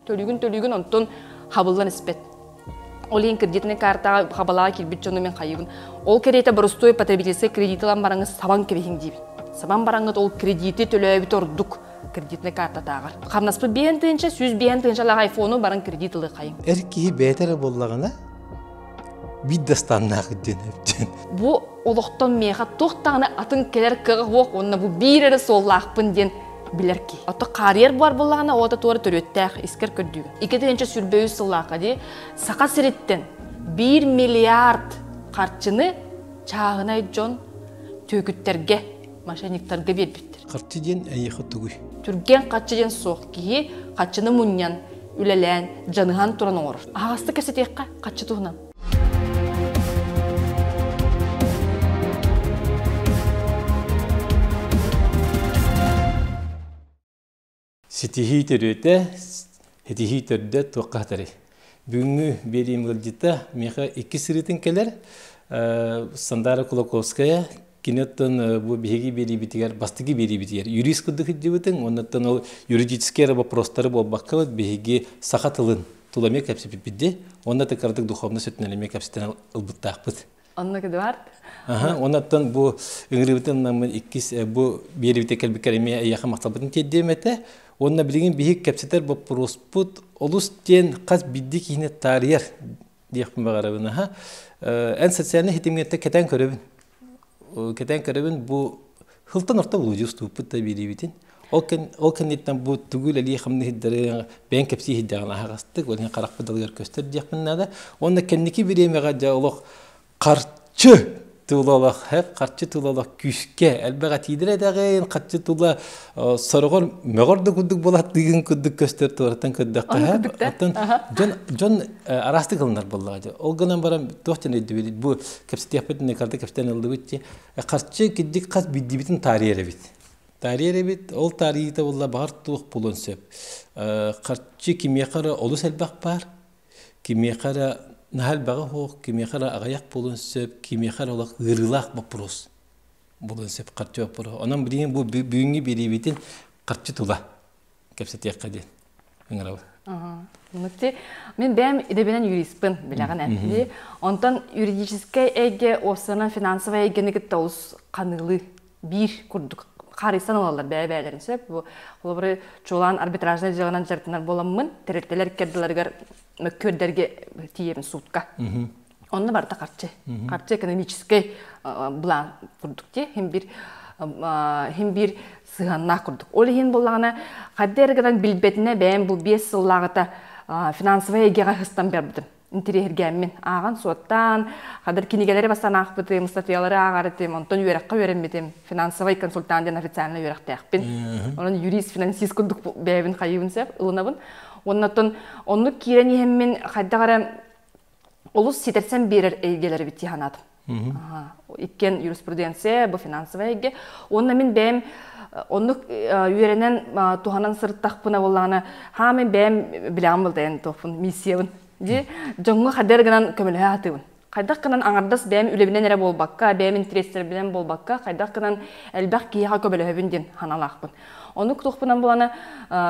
Төлүүгүн төлүүгүн онтон хабыллан испэт. Ол иһин кредитный картаҕа хабалаҕа киирбит дьону мин хайыбын. Ол кэриэтэ боростуой потребительскай кредит ылан бараҥҥыт сабан кэбиһиҥ диибин. Сабан бараҥҥыт ол кредити төлөөбүт ордук кредитный картатааҕар. Хамнаспыт биэһэн тыһыынча, 105 тыһыынчалаах айфону баран кредит ылыаххайыҥ. Эр киһи бэйэтэ эрэ буоллаҕына биир да станнаах диэн эптин. Бу олохтон миэхэ туох даҕаны атын кэлэр кыаҕа суох уонна бу биир эрэ суоллаахпын диэн билэр киһи. Ото хаарыйар буар буоллаҕына оҕото туора төрүөттээх искэр көрдүүгүн. 2023 сыллаахха дии Саха сириттэн 1 миллиард харчыны чааһынай дьон түөкүттэргэ, мошенниктарга биэрбиттэр. Харчы диэн эйиэхэ тугуй? Түргэн харчы диэн суох. Киһи харчыны мунньан, үлэлээн, дьаныһан туран оҥорор. Аһаҕастык кэпсэтиэххэ харчы туһунан. Ситиһии төрүөтэ, ситиһии төрдө туохха сытарый? Бүгүҥҥү биэриим ыалдьыта миэхэ икки сырыытын кэлэр. Сандара Кулаковская кини оттон бу биһиги биэриибитигэр бастакы биэриибитигэр юрист курдук сылдьыбытыҥ уоннаттан ол юридический эрэ вопростары буолбакка биһиги саха тылын тула эмиэ кэпсэппиппит дии уонна тыкардык духовно сүтүнэн эмиэ кэпсэтэн ылбыттаахпыт. Оннук Эдуард. Аха, оннаттан бу ыҥырыыбытын наммын иккис бу биэриибитэ кэлбиккэр эмиэ эйиэхэ махталбытын тиэрдиэм этэ. Уонна билигин биһиги кэпсэтэр боппуруоспут олус диэн хас биирдии киһини таарыйар диэхпин баҕарабын. Аха. Эн социальнай ситимҥэ кэтээн көрөбүн. Кэтээн көрөбүн бу Хылтан орто булуу устууппут да биэриибитин. Ол кэн ол кэнниттэн бу тугу үлэлии хамныы сылдьарын бэйэҥ кэпсии сылдьаҕын аһаҕастык, ол иһин харахпыт далыгар көстөр диэхпин наада. Уонна кэнники бириэмэҕэ дьэ олох харчы тула олох хэп харчы тула олох күүскэ элбэх этиилэр этэҕин харчы тула сороҕор мөҕөр да курдук буолаттыгын курдук көстөр туораттан көрдөххө хэп оттон дьон дьон араастык ылынар буоллаҕа дьэ ол гынан баран туох диэн өйдөбүл бу кэпсэтиэхпит карта кэпсэтэн ыллыбыт дии Харчы кирдик хас биирдиибитин таарыйар эбит. Таарыйар эбит, ол таарыйыыта буолла баҕар туох буолуон сөп. Харчы кимиэхэ эрэ олус элбэх баар, кимиэхэ эрэ наһаа элбэҕи суох, кимиэхэ эрэ аҕыйах буолуон сөп, кимиэхэ эрэ олох ыарыылаах боппуруос буолуон сөп харчы боппуруоһа. Онон билигин бу бүгүҥҥү биэриибитин харчы тула кэпсэтиэххэ диэн ыҥырабын. Мути мин бэйэм идэбинэн юристпын билэҕин эн. Онтон юридическай эйгэ уопсайынан финансовай эйгэни кытта олус ханыылыы биир курдук харыйсан ылаллар бэйэ-бэйэлэрин сөп. Бу холобура чуолаан арбитражнай дьыаланан дьарыктанар буоламмын тэрилтэлэр иккэрдилэригэр мөккүөрдэргэ тиийэбин суутка. Онно барыта харчы. Харчы экономическэй былаан курдук дии. Хим биир хим биир сыһыаннаах курдук. Ол иһин буоллаҕына, хадда эрэ гынан билбэтинэ бэйэм бу 5 сыллааҕыта финансовай эйгэҕэ сыстан барбытым. Интириэһиргээммин ааҕан-суоттаан, хадыр кинигэлэри бастаан аахпытым, ыстатыйалары ааҕар этим, онтон үөрэххэ үөрэммитим. Финансовый консультант диэн официально үөрэхтээхпин. Онон юрист, финансист курдук бэйэбин хайыыбын сөп, ылынабын. Оннотон оннук киирэн иһэммин хайдах эрэ олус ситэрсэн биэрэр эйгэлэр эбит дии санаатым. Иккиэн юриспруденция, бу финансовай эйгэ. Уонна мин бэйэм оннук үөрэнэн туһанан сырыттахпына буоллаҕына, хаа мин бэйэм билэҕим былтайан туохпун, миссиябын. Дии дьоҥҥо хайдах гынан көмөлөһө сатыыбын. Хайдах гынан аҥардас бэйэм үлэбинэн эрэ буолбакка, бэйэм интэриэстэрбинэн буолбакка, хайдах гынан элбэх киһиэхэ көмөлөһөбүн диэн санаалаахпын. Оннук туохпунан буолана,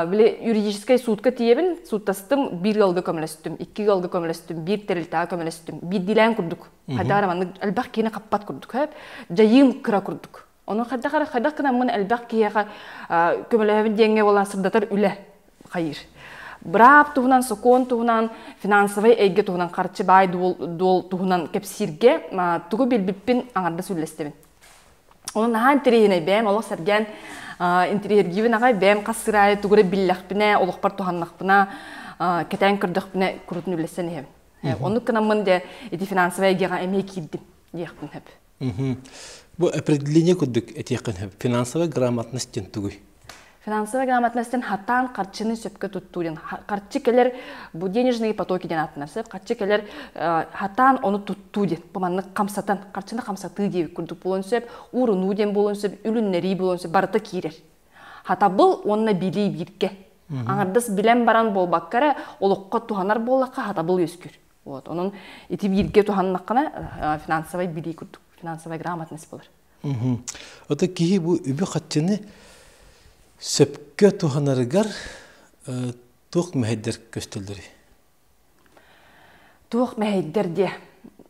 били юридическай суутка тиийэбин, сууттастым, биир ыалга көмөлөстүм, икки ыалга көмөлөстүм, биир тэрилтэҕэ көмөлөстүм, биирдиилээн курдук. Хайдах эрэ маннык элбэх киһини хаппат курдук, дьайыым кыра курдук. Ону хайдах эрэ хайдах гынаммын элбэх киһиэхэ көмөлөһөбүн диэҥҥэ буолан сырдатар үлэ хайыыр. Быраап туһунан, сокуон туһунан, финансовай эйгэ туһунан, харчы баай дуол туһунан кэпсииргэ тугу билбиппин аҥардас үллэстэбин. Онон наһаа интэриэһинэй бэйэм олох сэргээн интэриэһиргиибин аҕай бэйэм хас сыр аайы тугу эрэ биллэхпинэ, олохпор туһаннахпына, кэтээн көрдөхпүнэ курутун үллэстэн иһэбин. Оннук гынаммын дьэ ити финансовай эйгэҕэ эмиэ киирдим диэхпин сөп. Бу определение курдук этиэххин сөп. Финансовая грамотность диэн тугуй? Финансовая грамотность диэн хатаан харчыны сөпкө туттуу диэн. Харчы кэлэр бу денежные потоки диэн ааттанар сөп. Харчы кэлэр хатаан ону туттуу диэн. Бу маннык хамсатан, харчыны хамсатыы диэбит курдук буолуон сөп, уурунуу диэн буолуон сөп, үлүннэрии буолуон сөп, барыта киирэр. Хатабыл уонна билии бииргэ. Аҥардас билэн баран буолбакка эрэ олоххо туһанар буоллахха хатабыл үөскүүр. Вот, онон ити бииргэ туһаннаххына финансовай билии курдук, финансовая грамотность буолар. Ото киһи бу үбү-харчыны сөпкө туһанарыгар. Туох мэһэйдэр көстөллөрүй? Туох мэһэйдэр диэ.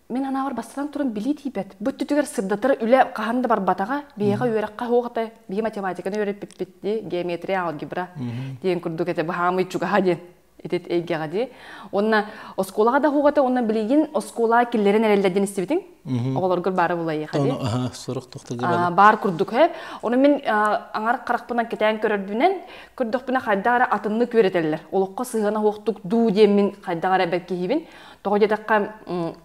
Мин анаабар бастатан туран билии тиийбэт. Бу өттүтүгэр сырдатар үлэ хаһан да барбатаҕа. Биһиэхэ үөрэххэ суох этэ. Биһи математиканы үөрэппиппит дии, геометрия, алгебра диэн курдук этэ. Баһаамый чугаһа диэн ити эйгэҕэ дии. Уонна оскуолаҕа да суох этэ, уонна билигин оскуолаҕа киллэрэн эрэллэр диэн истибитиҥ. Оҕолоргор баара булайыаха дии. Сорох тохтолго Баар курдук ээ. Ону мин аҥар харахпынан кэтээн көрөрбүнэн, көрдөхпүнэ хайдах эрэ атыннык үөрэтэллэр. Олоххо сыһыана суохтук дуу диэн мин хайдах эрэ бэркиһиибин. Тоҕо диэтэххэ,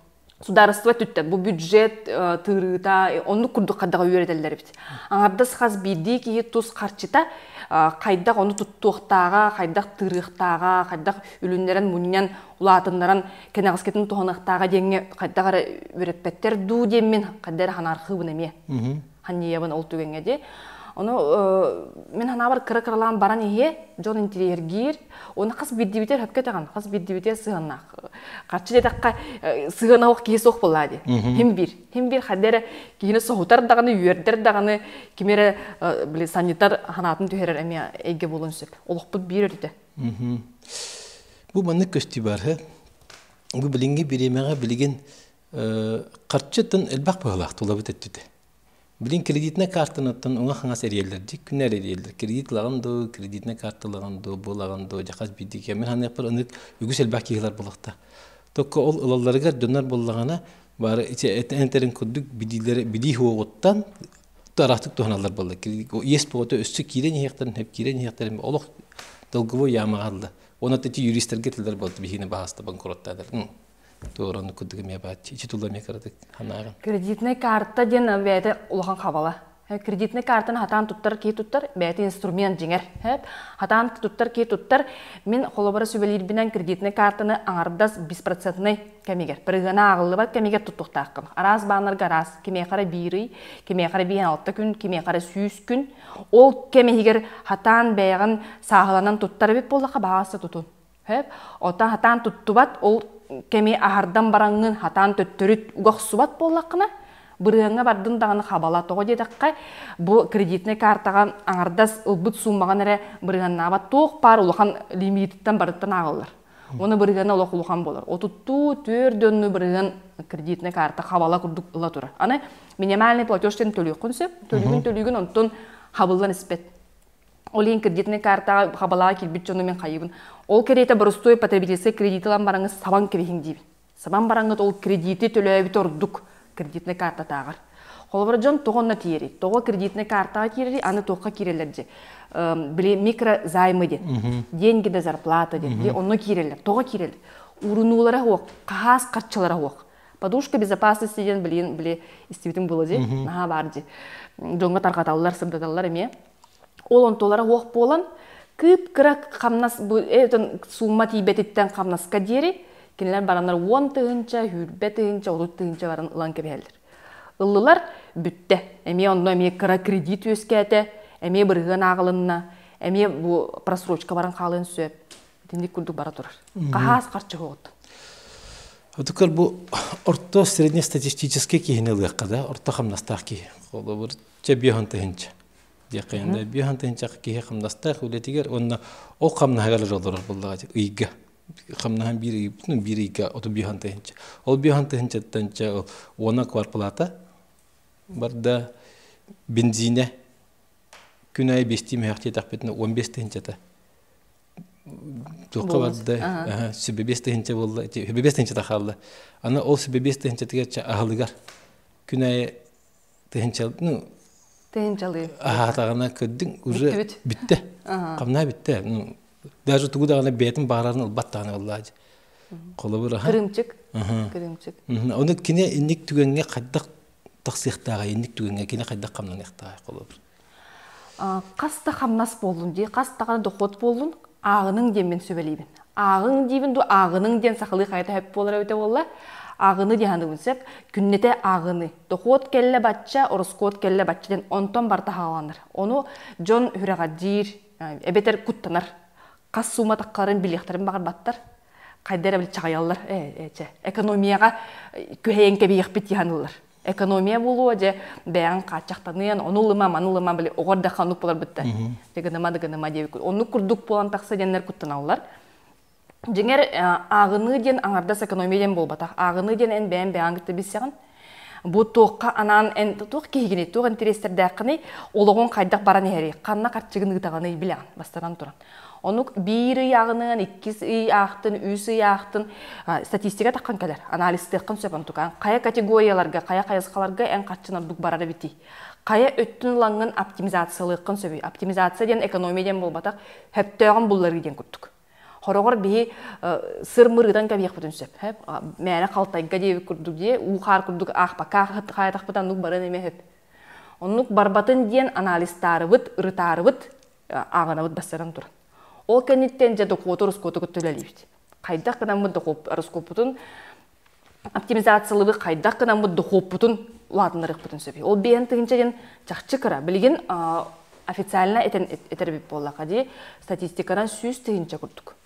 судаарыстыба өттүттэн бу бюджет тыырыыта оннук курдук хайдах үөрэтэллэр эбит. Аҥардас хас биирдии киһи тус харчыта хайдах ону туттуохтааҕа, хайдах тыырыахтааҕа, хайдах үлүннэрэн мунньан улаатыннаран кэнэҕэскитин туһаныахтааҕа диэҥҥэ хайдах эрэ үөрэппэттэр дуу диэммин хайдах эрэ ханаархыыбын эмиэ. Ханньыйабын ол түгэҥҥэ дии. Ону мин санаабар кыра-кыралаан баран иһиэ, дьон интириэһиргиир. Уонна хас биирдиибитигэр сөпкө этэҕин, хас биирдиибитигэр сыһыаннаах. Харчы диэтэххэ, сыһыана суох киһи суох буоллаа дии. Хим биир. Хим биир хайда эрэ киһини соһутар даҕаны, үөрдэр даҕаны, кими эрэ били санньытар санаатын түһэрэр эмиэ эйгэ буолуон сөп. Олохпут биир өрүтэ. Бу маннык көстүү баар. Бу билиҥҥи бириэмэҕэ билигин харчыттан элбэх быһыылаах тулабыт өттүтэ. Билин кредитнэй картанаттан уҥа-хаҥас эрийэллэр, дьик күннэр эрийэллэр. Кредит ылаҕын дуу, кредитнэй карта ылаҕын дуу, бу ылаҕын дуу, дьэ хас биирдии Мин саныахпар ынык үгүс элбэх киһилэр булахта. Tokkо ол ылалларыгар дьоннор буоллаҕына бары ити этэрин курдук билиилэри билии уоҕуттан араастык туһаналлар буолла. Иэс бөҕөтө өссө киирэн иһиэхтэрин, сөп киирэн иһиэхтэрин олох долговой ямаҕа алла. Уонна ити юристэргэ этилэр буолла биһиини баһаста банкроттаатар. Туораны курдук эмиэ бааччы. Ичи тула эмиэ кыратык ханааҕын. Кредитнэй карта диэн бэйэтэ улахан хабала. Кредитнэй картаны хатаан туттар киһи туттар, бэйэтэ инструмент дьиҥэр. Хатаан туттар киһи туттар. Мин холобура сүбэлиирбинэн кредитнэй картаны аҥардас беспроцентнай кэмигэр, бырыһыана ааҕыллыбат кэмигэр туттуохтааххын. Араас бааннарга араас. Кимиэхэ эрэ биир ый, кимиэхэ эрэ 5-6 күн, кимиэхэ эрэ 100 күн. Ол кэм иһигэр хатаан бэйэҕин сааһыланан туттар эбит буоллахха, баҕаста тутун. Оттон хатаан туттубат, ол кэми аһардан бараҥҥын хатаан төттөрү уга охсубат буоллаххына, бырыһыаҥҥа бардын даҕаны хабала. Тоҕо диэтэххэ, бу кредитнэй картаҕа аҥардас ылбыт суумаҕын эрэ бырыһыаннаабат туох баар улахан лимиититтэн барыттан ааҕыллар. Уонна бырыһыана олох улахан буолар. Отуттуу түөрт онну бырыһыан кредитнэй карта хабала курдук ыла турар. Аны минимальный платеж диэн төлүөххүн сөп. Төлүүгүн төлүүгүн онтон хабыллан испэт. Ол иһин кредитнэй картаҕа хабалаҕа киирбит дьону мин хайыбын. Ол кэриэтэ боростуой потребительскай кредит ылан бараҥҥыт сабан кэбиһиҥ диибин. Сабан бараҥҥыт ол кредити төлөөбүт ордук кредитнэй картатааҕар. Холобура дьон тоҕо онно тиийэрий? Тоҕо кредитнэй картаҕа киирэрий, аны туохха киирэллэр дии? Били микрозаймы диэн. Деньги до зарплаты диэн. Онно киирэллэр. Тоҕо киирэллэр? Уурунуулара суох, хаһаас харчылара суох. Подушка безопасности диэн билигин били истибитим буолуо дии. Наһаа баар дии. Дьоҥҥо тарҕаталлар, сырдаталлар эмиэ. Ол онтулара суох буолан, кыып-кыра хамнас бу суумма тиийбэтиттэн хамнаска диэри кинилэр бараннар 10 тыһыынча, 20 тыһыынча, 30 тыһыынча баран ылан кэбиһэллэр. Ыллылар, бүттэ. Эмиэ онно эмиэ кыра кредит үөскээтэ, эмиэ бырыһыан ааҕылынна, эмиэ бу просрочка баран хаалыан сөп. Итинник курдук бара турар. Хаһаас харчы хоҕут. Отукар бу орто среднестатистический киһини ылыахха да, орто хамнастаах киһи. Холобур, чэ 5 тыһыынча. Диэххэ 5 тыһыынча киһи хамнастаах үлэтигэр уонна ол хамнаһыгар эрэ олорор буоллаҕа ыйга. Хамнаһан биир ый, биир ыйга 35 тыһыынча. Ол 5 тыһыынчаттан чэ уона кварплата барда бензинэ күн аайы биэстии мөһөх диэтэхпитинэ 15 тыһыынчата. Туохха барда 105 тыһыынча буолла, 105 тыһыынчата хаалла. Аны ол 105 тыһыынчатыгар чэ аһылыгар күн аайы тыһыынча, ну, Тыһыынчалыы. Аһаатаҕына көрдүҥ, уже бүттэ. Хамнаа бүттэ. Ну, даже тугу даҕаны бэйэтин баҕарарын ылбат даҕаны ыллаа. Холобур аха. Кырыымчык. Кырыымчык. Оны кини инник түгэҥҥэ хайдах тахсыахтааҕай, инник түгэҥҥэ кини хайдах хамнаныахтааҕай холобур. Хас да хамнас буоллун дии, хас даҕаны дохуот буоллун, ааҕының диэн мин сүбэлиибин. Ааҕыҥ диибин дуу, ааҕының диэн сахалыы хайата сөп буолар эбитэ буолла. Ааҕыны диэн саныыбын сөп. Күннэтэ ааҕыны. Дохуот кэллэ бачча, ороскуот кэллэ бачча диэн онтон барыта хааланар. Ону дьон сүрэҕэлдьиир, эбэтэр куттанар. Хас суума таххарын билиэхтэрин баҕарбаттар. Хайда эрэ чаҕыйаллар. Ээ, экономияҕа күһэйэн кэбиһиэхпит дии саныыллар. Экономия буолуо, дьэ, бэйэҥ хааччахтаныан, ону ылыма, маны ылыма, били оҕор да ханнык буолар бытта. Дьэ гыныма да гыныма диэбит. Оннук курдук буолан тахса диэннэр куттаналлар. Дьиҥэр, ааҕыныы диэн аҥардас экономия диэн буолбатах. Ааҕыныы диэн эн бэйэҥ бэйэҕин кытта билсэҕин. Бу туохха анаан эн туох киһигиний, туох интэриэстэрдээххиний, олоҕуҥ хайдах баран иһэрий, ханна харчыгын ыытаҕыный билэҕин бастатан туран. Оннук биир ый ааҕыныан, иккис ый аахтын, үс ый аахтын статистика таххан кэлэр, анализтыаххын сөп онтукаан. Хайа категорияларга, хайа хайысхаларга эн харчын ордук барар эбитий? Хайа өттүн ылаҥҥын оптимизациялыаххын сөбүй? Оптимизация диэн экономия диэн буолбатах, сөптөөҕүн булларыы диэн курдук. Хороҕор биһи сыр мырыытан кэбиһиэхпитин сөп. Мээнэ халтайга диэбит курдук дии, уу-хаар курдук аахпакка хаайатахпыт оннук баран эмэ сөп. Оннук барбатын диэн анализтаарыбыт, ырытаарыбыт, ааҕынабыт бастатан туран. Ол кэнниттэн дьэ дохуоту ороскуоту кытта үлэлиибит. Хайдах гынаммыт ороскуоппутун оптимизациялыыбыт, хайдах гынаммыт дохуоппутун улаатыннарыахпытын сөбүй. Ол биэһин тыһыынча диэн чахчы кыра. Билигин официально этэн этэрбит буоллаха дии, статистиканан 100 тыһыынча курдук.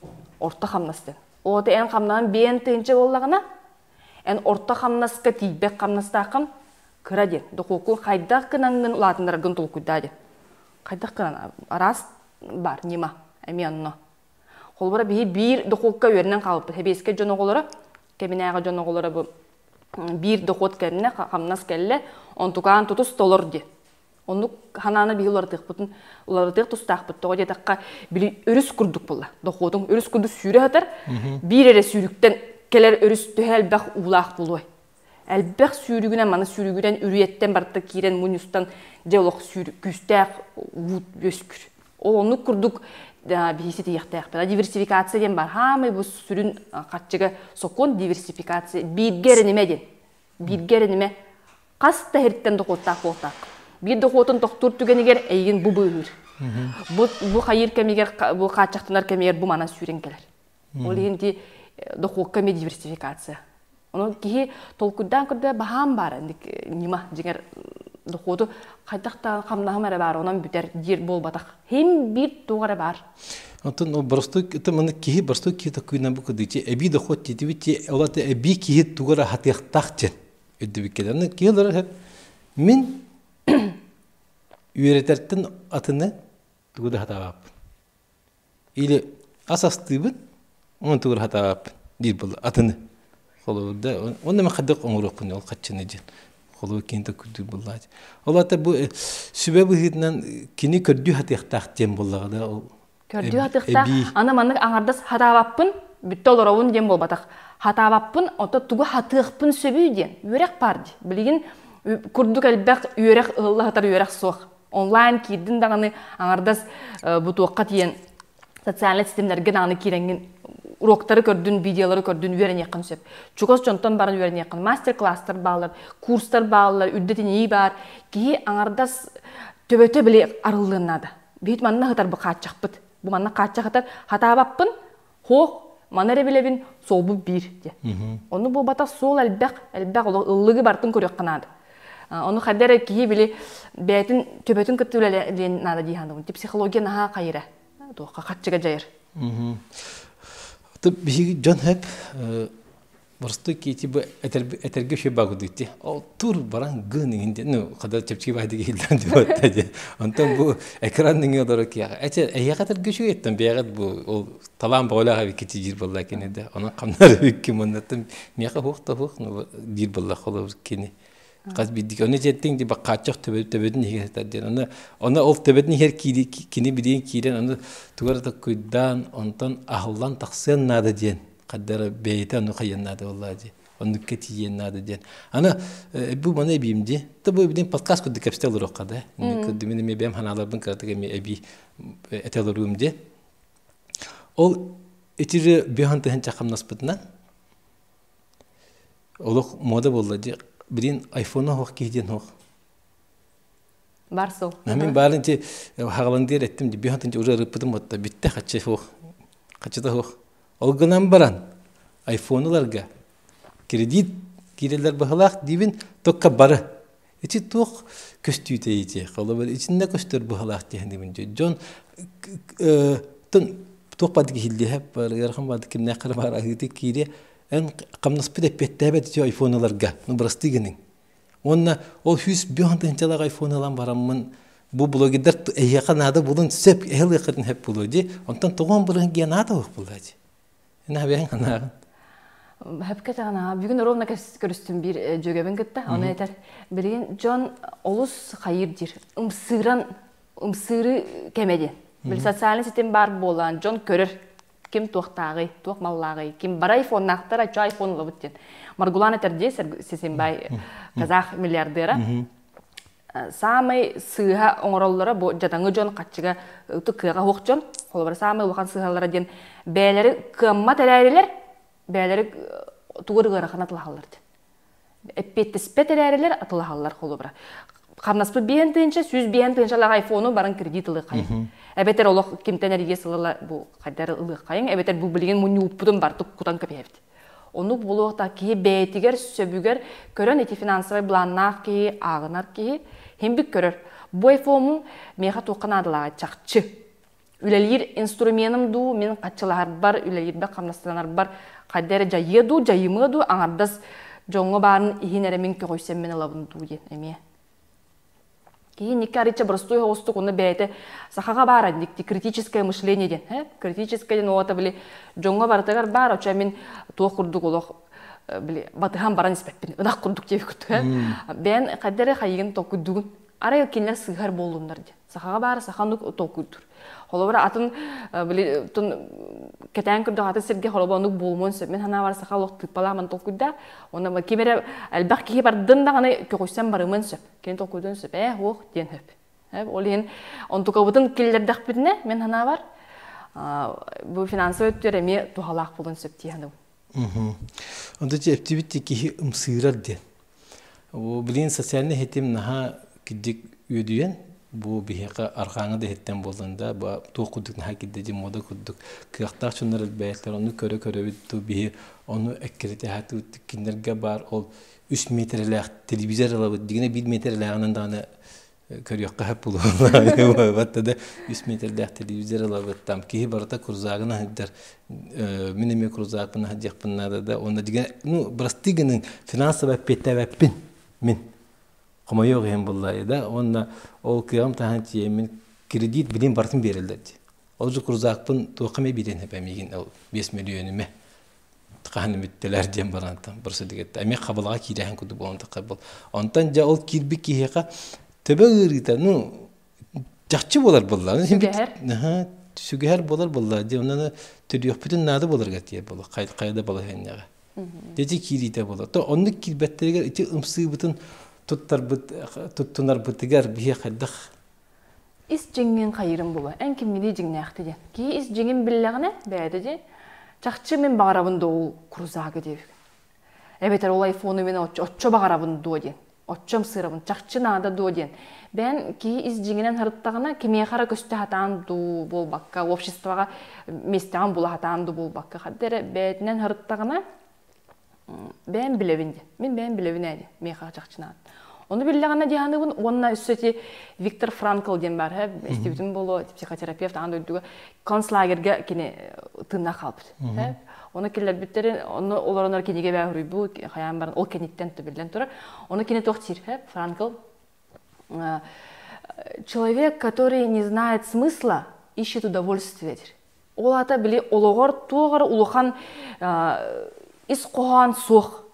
Орто хамнас диэн. Оото эн хамнаһын 5 тыһыынча буоллаҕына, эн орто хамнаска тиийбэт хамнастааххын кыра диэн. Дохуоккун хайдах гынаҥҥын улаатыннараргын толкуйдаа диэн. Хайдах гынан араас бар ньыма эмиэ онно. Холобура биһи биир дохуокка үөрэнэн хаалбыппыт. Хэбиэскэ дьон оҕолоро, кэминээҕи дьон оҕолоро бу биир дохуот кэннэ хамнас кэллэ, онтукаан тутус толор диэн. Оннук ханааны биһи уларытыахпытын уларытыах тустаахпыт. Тоҕо диэтэххэ, били өрүс курдук буолла. Дохуотуҥ өрүс курдук сүүрэ сытар. Биир эрэ сүүрүктэн кэлэр өрүс төһө элбэх уулаах буолуой? Элбэх сүүрүгүнэн, маны сүүрүгүнэн үрүйэттэн барыта киирэн мунньустан дьэ олох күүстээх уу үөскүүр. Ол оннук курдук биһи ситиһиэхтээхпит. Диверсификация диэн бар. Хаамай бу сүрүн харчыга сокуон диверсификация. Бииргэ эрэнимэ диэн. Бииргэ эрэнимэ. Хас да иһиттэн дохуоттаах буолтаах. Биир дохуотун тохтуур түгэнигэр эйигин бу быыһыыр. Бу, бу хайыыр кэмигэр, бу хааччахтанар кэмигэр бу манан сүүрэн кэлэр. Ол иһин ити дохуокка эмиэ диверсификация. Онон киһи толкуйдаан көрдө баһаам баар инник ньыма дьиҥэр дохуоту хайдах да хамнаһым эрэ баар онон бүтэр диир буолбатах. Хим биир туох эрэ баар. Онтон ол боростуой это маны киһи боростуой киһи такуйна бу кыдычы эбии дохуот тиитибит ти олата эбии киһи тугара хатыахтаах диэн өйдөбүккэ. Аны киһи олорор мин үөрэтэртэн атыны тугу да хатаабаппын. Или ас астыыбын, онон тугу хатаабаппын диир буолла атыны. Холобурда, онно мен хайдах оҥоруохпун ол хаччыны диэн. Холобур кини көрдүүр буоллаҕа. Ол аата бу сүбэ быһыытынан кини көрдүү хатыахтаах диэн буоллаҕа да ол Көрдүү хатыахтаах. Аны маннык аҥардас хатаабаппын, бүттэ олоробун диэн буолбатах. Хатаабаппын, ото тугу хатыахпын сөбүй диэн. Үөрэх баар дии. Билигин курдук элбэх үөрэх ыһылла сытар үөрэх суох. Онлайн киирдин даҕаны аҥардас бу туохха тиийэн социальнай ситимнэргэ даҕаны киирэҥҥин уроктары көрдүн, видеолары көрдүн үөрэниэххин сөп. Чугас дьонтон баран үөрэниэххин. Мастер-класстар бааллар, курстар бааллар, үрдэтинии баар. Киһи аҥардас төбөтө били арыллыан наада. Биһит манна сытар бу хааччахпыт. Бу манна хааччах сытар. Хатаабаппын, хоох, маны эрэ билэбин, суолбут биир диэн. Ону буолбатах суол элбэх, элбэх олох ыллыгы барытын көрүөххэ наада. Ону хайда эрэ киһи били бэйэтин төбөтүн кытта үлэлиэн наада дии саныыбын. Психология наһаа хайыра. Туохха хаччыга дьайар. Биһиги дьон хөп Боростуой киһи бу этэргэ үчүгэй баагудуйти. Ол тур баран гын иҥин диэн, ну, хада чэпчэки баайдык иһиллэн диэбэтэ диэн. Онтон бу экран нөҥүө олорор киһиэхэ, эчэ эһиэхэ этэргэ үчүгэйттэн бэйэҕит бу ол талаан бөҕөлөөх эбиккит диир буолла кини да. Онон хамнар эбиккин муннаттан миэхэ хуох да хуох диир буолла холобур кини. Хас биирдик ону дьиэттиҥ ди баккааччах төбөтүн иһигэр сытар диэн. Оны оны ол төбөтүн иһэр кини билиин киирэн аны тугар да куйдаан онтон аһыллан тахсыан наада диэн хаддара бэйэтэ ону хайыан наада буоллаа дии оннукка тиийиэн наада диэн аны бу маны эбиим дии то бу билин подкаст курдук кэпсэтэ олоруохха да мин эмиэ бэйэм ханааларбын кыратык эмиэ эбии этэ олоруум дии ол итири биһан тыһынча хамнаспытынан олох мода буолла дии билин айфона хоох киһи диэн хоох Бар сол. Мин баарын ти хагалан диэр эттим ди биһан тынча уже ырыппытым отта битте хаччы хоох хаччыта хоох Ол гынан баран, айфонуларга кредит киирэллэр быһылаах диибин, только бары. Ити туох көстүүтэ ити? Холобур, итиннэ көстөр быһылаах диэн дьон туох бардык иһиллиэһэ бар, ыарахан бардык кимнээх хара баар аһыыты киириэ эн хамнаспыт эппиэттээбэт ити айфонуларга, ну бырастыы гыныҥ. Уонна ол 105 тыһыынчалаах айфон ылан бараммын бу блогердар эһиэхэ наада булун сөп эһэл ыаххытын сөп буолуо дии. Онтон тоҕоон бырыһын гиэн аата уох буолла дии. Эн хабиаһын ханааҕын? Хөпкө таҕана бүгүн ровно көрүстүм биир дьүөгэбин кытта. Ону этэр билигин дьон олус хайыр диир. Ымсыыран ымсыыры кэмэ диэн. Били социальный ситим баар буолан дьон көрөр ким туохтааҕый, туох маллааҕый, ким бары айфоннаахтар, ачча айфон ылабыт диэн. Маргулан этэр дии Сисимбай казах миллиардера. Саамай сыыһа оҥороллоро бу дьадаҥы дьон хаччыга кыаҕа суох дьон холобура саамай улахан сыыһалара диэн бэйэлэри кыаммат эрээрилэр бэйэлэри тугу ыарахан атылаһаллар диэн эппиэттэспэт эрээрилэр атылаһаллар холобура хамнаспыт биэһэн тыһыынча сүүс биэһэн тыһыынчалаах айфону баран кредит ылыаххайын эбэтэр олох кимтэн эрийэ сылыла бу хайдар ылыаххайын эбэтэр бу билигин мунньууппутун бартык кутан кэбиһэбит Оннук буолуохтаах киһи бэйэтигэр сөбүгэр көрөн ити финансовай былааннаах киһи, ааҕынар киһи химбик көрөр. Бу айфомум миэхэ туохха наадалааҕа чахчы. Үлэлиир инструменым дуу, мин хаччылаһарбар, үлэлиирбэр, хамнастанарбар хайда эрэ дьайыа дуу, дьайымыа дуу, аҥардас дьоҥҥо баарын иһин эрэ мин көҕүйсэммин ылабын дуу диэн эмиэ. Киһи инникки арыйча боростуой оҕустук уонна бэйэтэ сахаҕа баар инникти критическое мышление диэн э критическое диэн оҕото били дьоҥҥо барытыгар баар очо мин туох курдук олох били батыһан баран испэппин ынах курдук диэбит курдук э бэйэн хайда эрэ хайыгын толкуйдугун арай кинилэр сыыһар буоллуннар диэн сахаҕа баар саханы толкуйдуур холобура атын били тун кэтээн көрдөх атын сиргэ холобура оннук буолумуон сөп мин санаабар саха олох тыыппалааман толкуйда онно ким эрэ элбэх киһи бардын даҕаны көҕүйсэн барымын сөп кини толкуйдун сөп ээ уох диэн сөп ол иһин онтукабытын киллэрдэхпитинэ мин санаабар бу финансовый өттүгэр эмиэ туһалаах буолуон сөп дии саныыбын. Онто эптибит киһи ымсыырар диэн. Бу билигин социальнай ситим наһаа кирдик үөдүйэн, бу биһиэхэ арҕааҥы да иһиттэн буоллун да, бу туох курдук наһаа кирдэ мода курдук кыахтаах дьоннор элбээттэр, ону көрө-көрөбүт ту биһи ону эккирэтэ сатыыбыт кинилэргэ баар ол үс миэтэрэлээх телевизор ылабыт, дигинэ биир миэтэрэлээҕинэн даҕаны көрүөххэ сөп буолуо да үс метрдээх телевизор ылабыт там киһи барыта крузагын аһыйдар мин эмиэ крузакпын аһыйдыахпын наада да уонна дигэн ну бырастыы гыныҥ финансово эппиэттээбэппин мин хомойуох иһин буллаайы да уонна ол кыаҕым таһан тиийэммин кредит билин барытын биэрэллэр дии ол же крузакпын туохха эмэ биэрэн эпэ миигин ол биэс мөлүйүөнүмэ хаһан бүттэлэр диэн баран бырсыдыгытта эмиэ хабылаҕа киирэһэн курдук буолан таххар онтон дьэ ол киирбит киһиэхэ төбө ыарыыта ну чахчы буолар буолла сүгэһэр сүгэһэр буолар буолла дьэ онно төрүөхпүтүн наада буоларга тиийэр буолла хайа да балаһыанньаҕа дьэ киириитэ буолар то оннук киирбэттэригэр ити ымсыыбытын туттарбыт туттунарбытыгар биһи хайдах Ис дьиҥҥин хайыырым буолуо. Эн кимҥиний дьиҥнээхти диэн. Киһи ис дьиҥин биллэҕинэ, бэйэтэ дии, чахчы мин баҕарабын дуо ол крузагы диэбит. Эбэтэр ол айфону мин оччо баҕарабын дуо диэн. Оччом сыырабын, чахчы наада дуо диэн. Бэйэн киһи ис дьиҥинэн һырыттаҕына, кимиэхэ эрэ көстө сатаан дуу буолбакка, обществоҕа миэстэҕин була сатаан дуу буолбакка, ханна эрэ бэйэтинэн һырыттаҕына, бэйэм билэбин диэн. Мин бэйэм билэбин ээ диэн. Миэхэ чахчы наада. Ону биллэҕинэ дии саныыбын уонна өссө ити Виктор Франкл диэн баар, истибитим буолуо, психотерапевт аан дойдуга концлагерьга кини тыыннаах хаалбыт. Ону киллэрбиттэрин, онно олоронор кинигэ бээ суруйбут, хайаан баран ол кэнниттэн төбүллэн турар. Ону кини туох диир, Франкл человек, который не знает смысла, ищет удовольствие диир. Ол аата били олоҕор туох эрэ улахан ис хоһоон суох.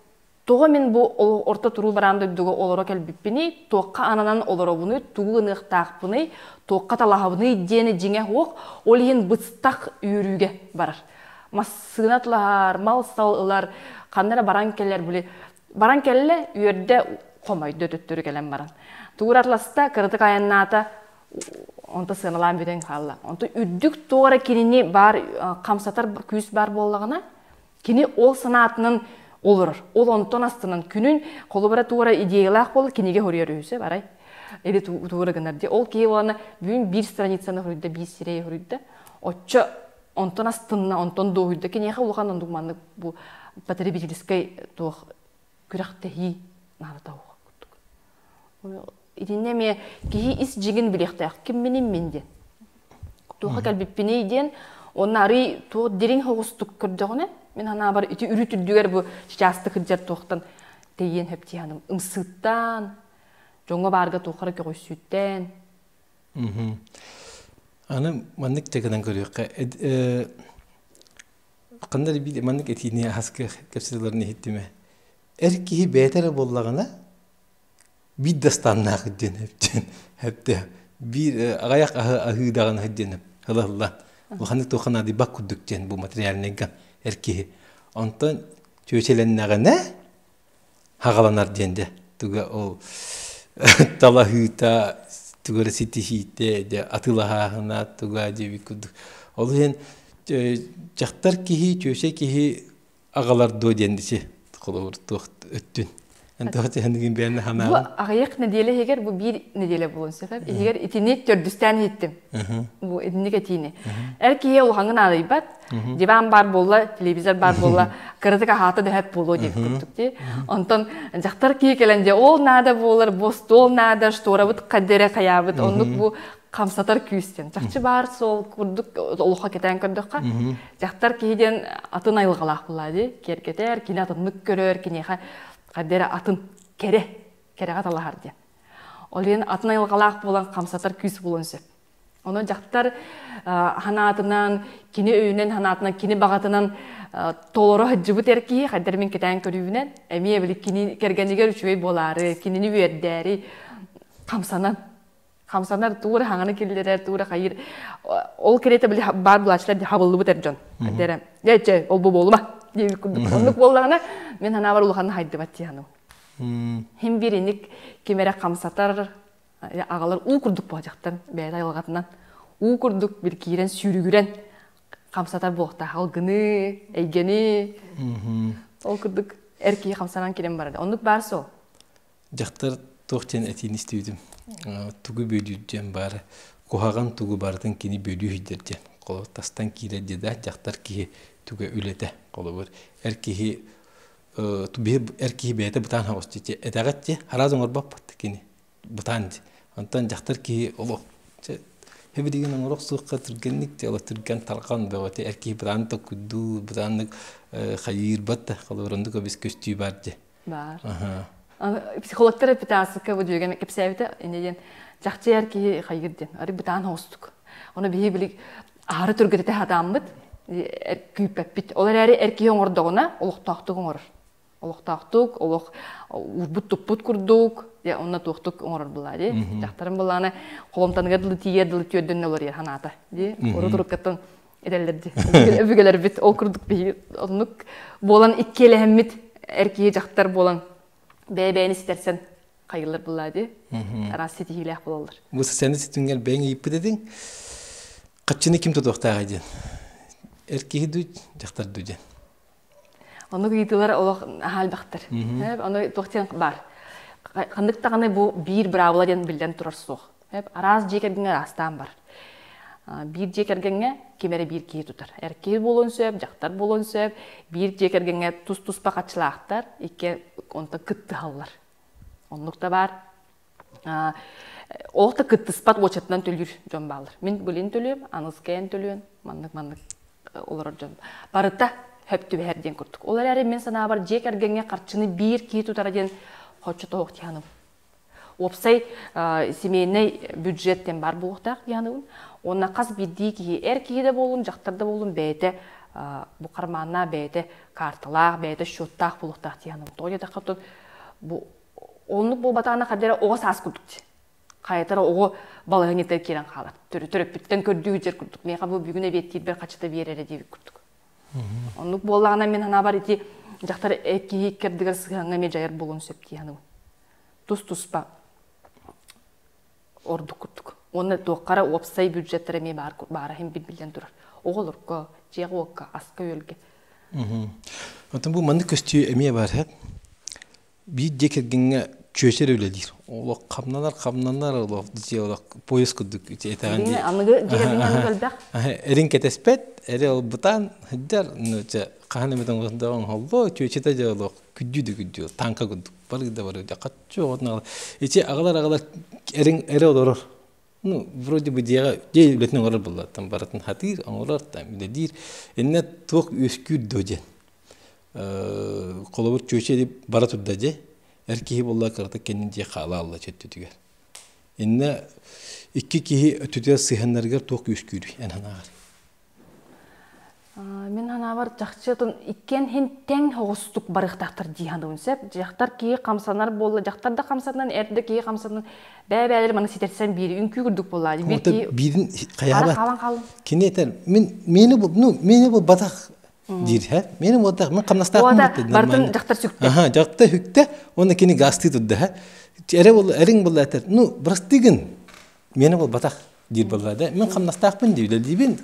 Тоҕо мин бу орто туруу бараан дойдуга олоро кэлбиппиний, туохха ананан олоробунуй, тугу гыныахтаахпыный, туохха талаһабыный диэни дьиҥэ суох, ол иһин быстах үөрүүгэ барар. Массыына тулаһар, мал-сал ылар, ханна эрэ баран кэлэр, били баран кэллэ, үөрдэ, хомойдо төттөрү кэлэн баран. Тугу атласта, кыратык айаннаата, онто сыаналаан бүтэн хаалла. Онто үрдүк туора кинини баар хамсатар күүс баар буоллаҕына, кини ол санаатынан олорор. Ол онтон астынан күнүн холобура туора идеялаах буола кинигэ хоруйар үһүсэ барай. Или туора гынар ди. Ол киһи уонна бүгүн биир страницаны хоруйда, биир сирэйи хоруйда. Оччо онтон астынна, онтон дуоһуйда. Киниэхэ улахан оннук маннык бу потребительскай туох күрэхтэһии наадата суох курдук. Итиннэ эмиэ киһи ис дьиҥин билиэхтээх. Кимминий мин диэн. Туохха кэлбиппиний диэн, уонна арый туох дириҥ соҕустук көрдөҕүнэ, мин санаабар ити үрүт үрдүгэр бу чычаастык сылдьар туохтан тэйиэн сөп дии саныым. Ымсыыттан, дьоҥҥо баарга туохха эрэ көҕүйсүүттэн. Аны маннык да гынан көрүөххэ. Ханна эрэ биир маннык этиини аһаска кэпсэтэллэрин иһиттим ээ. Эр киһи бэйэтэ эрэ буоллаҕына биир да станнаах диэн эптин эптэ биир аҕыйах аһы аһыы даҕаны диэн ылалла улаханнык туохха наадыйбат курдук диэн бу материальныйга эр киһи онтон чүөчэлэннэҕинэ хаҕаланар диэн дьэ туга ол талаһыыта тугу эрэ ситиһиитэ дьэ атыылаһааһына туга диэбит курдук ол иһин дьахтар киһи чүөчэ киһи аҕалар дуо диэн ити холобур туох өттүн эн бэйэн Бу аҕыйах нэдиэлэ иһигэр бу биир нэдиэлэ буолуон сөп. Иһигэр итини төрдүстээн иһиттим. Бу итинник этиини. Эр киһи улахаҥҥын аадыйбат. Диван баар буолла, телевизор баар буолла, кыратык аһаата дөһөп буолуо диэбит курдук дии. Онтон дьахтар киһи кэлэн дьэ ол наада буолар, бу остуол наада, шторабыт хаддере хайаабыт, оннук бу хамсатар күүс диэн. Чахчы баар суол курдук олоххо кэтээн көрдөххө, дьахтар киһи диэн атын айылҕалаах буолла дии. Киэргэтэр, кини атыннык көрөр, киниэхэ хаддере атын кэрэ, кэрэҕэ талаһар диэн. Ол иһин атын айылҕалаах буолан хамсатар күүс буолуон сөп. Онон дьахтар ханаатынан, кини өйүнэн ханаатынан, кини баҕатынан толоро сылдьыбыт эр киһи хайдар мин кэтээн көрүүбүнэн эмиэ били кини кэргэнигэр үчүгэй буолаары, кинини үөрдээри хамсанан хамсанар туура хаҥаны киллэрэр, туура хайыр. Ол кэриэтэ били баар булааччылар хабыллыбыт эр дьон. Дэрэ, дьэ чэ, ол бу буолума диэбит курдук. Оннук буоллаҕына, мин ханаабар улаханна хайдыбат дии саныыбын. Хим биир инник ким эрэ хамсатар, аҕалар уу курдук буолдьахтан бэйэтэ айылҕатынан уу курдук бир киирэн сүүрүгүрэн хамсатар буолуохтаах алгыны, эйгэни ол курдук эр киһи хамсанан киирэн барар. Оннук баар суол. Дьахтар туох диэн этиини истибитим. Тугу бүөлүүр диэн баара. Куһаҕан тугу барытын кини бүөлүү иһдэр диэн. Холобур, тастан киирэр диэдэ дьахтар киһи туга үлэтэ. Холобур, эр киһи эр киһи бэйэтэ бытаан хаҕыс дии. Этэҕит дии, араас оҥорбоппут кини. Бытаан дии. Онтон дьахтар киһи олох Хэбидигин оҥорох суохха түргэнник дьэ түргэн тарҕан бөҕөтө эр киһи бытаан токуйдуу бытааннык хайыырбат да холобур оннук өбүс көстүү бар дии. Баар. Психологтар эпитаасыкка бу дьүөгэм кэпсээбитэ инньэ диэн чахчы эр киһи хайыыр диэн ары бытаан оҕустук. Ону биһи били аһары түргэтэтэ сатааммыт күүппэппит. Ол эрээри эр киһи оҥордоҕуна олохтоохтук оҥорор. Олохтоохтук, олох уурбут-туппут курдук, дьэ онно туохтук оҥорор булаа дии. Дьахтарым булааны холомтаныгар дылы тиийэр дылы түөрдөннө олорор ханаата дии. Урут уруккаттан этэллэр дии. Өбүгэлэрбит ол курдук биһиги оннук буолан иккиэлэһэммит эр киһи дьахтар буолан бэйэ-бэйэни ситэрсэн хайыллар буллаа дии. Араас ситиһиилээх буолаллар. Бу социальнай ситимҥэр бэйэҥ ыйыппыт этиҥ. Хаччыны ким тутуохтааҕый диэн. Эр киһи дуу, дьахтар дуу диэн. Оннук ыйытыылар олох аһаа элбэхтэр. Ону туох диэн баар. Ханнык даҕаны бу биир быраабыла диэн биллэн турар суох. Араас дьиэ кэргэҥҥэ араастаан бар. Биир дьиэ кэргэҥҥэ ким эрэ биир киһи тутар. Эр киһи буолуон сөп, дьахтар буолуон сөп. Биир дьиэ кэргэҥҥэ тус-туспа хаччылаахтар, икки онтон кыттыһаллар. Оннук да баар. Олох да кыттыспат уочатынан төлүүр дьон бааллар. Мин билин төлүөм, аныскайан төлүөн, маннык-маннык олорор дьон. Барыта хөп түбэһэр диэн курдук. Ол эрээри мин санаабар дьиэ кэргэҥҥэ харчыны биир киһи тутара диэн хоччо тоһуох дии Уопсай семейнэй бюджет диэн баар буолуохтаах дии саныыбын. Уонна хас биирдии киһи, эр киһи да буоллун, дьахтар да буоллун бэйэтэ бу карманнаах, бэйэтэ карталаах, бэйэтэ счеттаах буолуохтаах дии саныыбын. Тоҕо диэтэххэ бу оннук буолбатаҕына ханна эрэ оҕо саас курдук дии. Хайатара оҕо балаһыанньатыгар киирэн хаалар. Төрөппүттэн көрдүү сылдьар курдук. Миэхэ бу бүгүн эбиэттиирбэр хачыта биэрэрэ диэбит курдук. Оннук буоллаҕына мин санаабар ити дьахтар киһи икки ардыгар сыһыаҥҥа эмиэ дьайар буолуон сөп дии саныыбын. Тус-туспа ордук курдук. Уонна туохха эрэ уопсай бюджеттара эмиэ баар баара иһин биллэн турар. Оҕолорго, дьиэҕэ-уокка, аска-үөлгэ. Оттон бу маннык көстүү эмиэ баар һэ. Биир дьиэ кэргэҥҥэ чүөчэ эрэ үлэлиир. Олох хамнанар, хамнанар, олох дьиэ олох поезд курдук этэҕин дии. Аныгы дьиэ кэргэҥҥэ аныгы элбэх. Эрин кэтэспэт, эри ылбытан сылдьар, ну чэ хаһан эмит оҥоһундаҕын оҥоһолло, чүөчэтэ дьэ олох күддүү да күддүү, танка курдук барыы да барыы дьэ хаччы оҕотун ити аҕалар аҕалар эриҥ эрэ олорор. Ну, вроде бы дьиэҕэ дьиэ үлэтин оҥорор буолла, там барытын хатыыр, оҥорор, там үлэлиир. Иннэ туох үөскүүр дуо диэн. Холобур, чүөчэ бара турда дьэ, эр киһи буолла кыратык кэннин дьиэ хаала алла чөттүтүгэр. Иннэ икки киһи өттүтүгэр сыһыаннарыгар туох үөскүүрүй эн санааҕар? Мин санаабар чахчы отон иккиэн иһин тэҥ оҕустук барыахтаахтар дии саныыбын сөп. Дьахтар киһи хамсанар буолла, дьахтар да хамсанан, эр да киһи хамсанан, бэйэ-бэйэлэрин маны ситэрсэн биир үҥкүү курдук буоллаа. Биир киһи биирин хара хайаабат. хаалан хаалын. Кини этэр, мин мени бу, ну, мени бу батах диир, һэ? Мени буолтах, мин хамнастаахпын Уота бутта барытын нормально. дьахтар сүктэ. Аха, дьахта хүктэ, уонна кини гастыы турда, һэ? Эрэ бол, эриҥ буолла этэр, ну, простыгын, мени бол батах диир буолла да мин хамнастаахпын дии үлэлиибин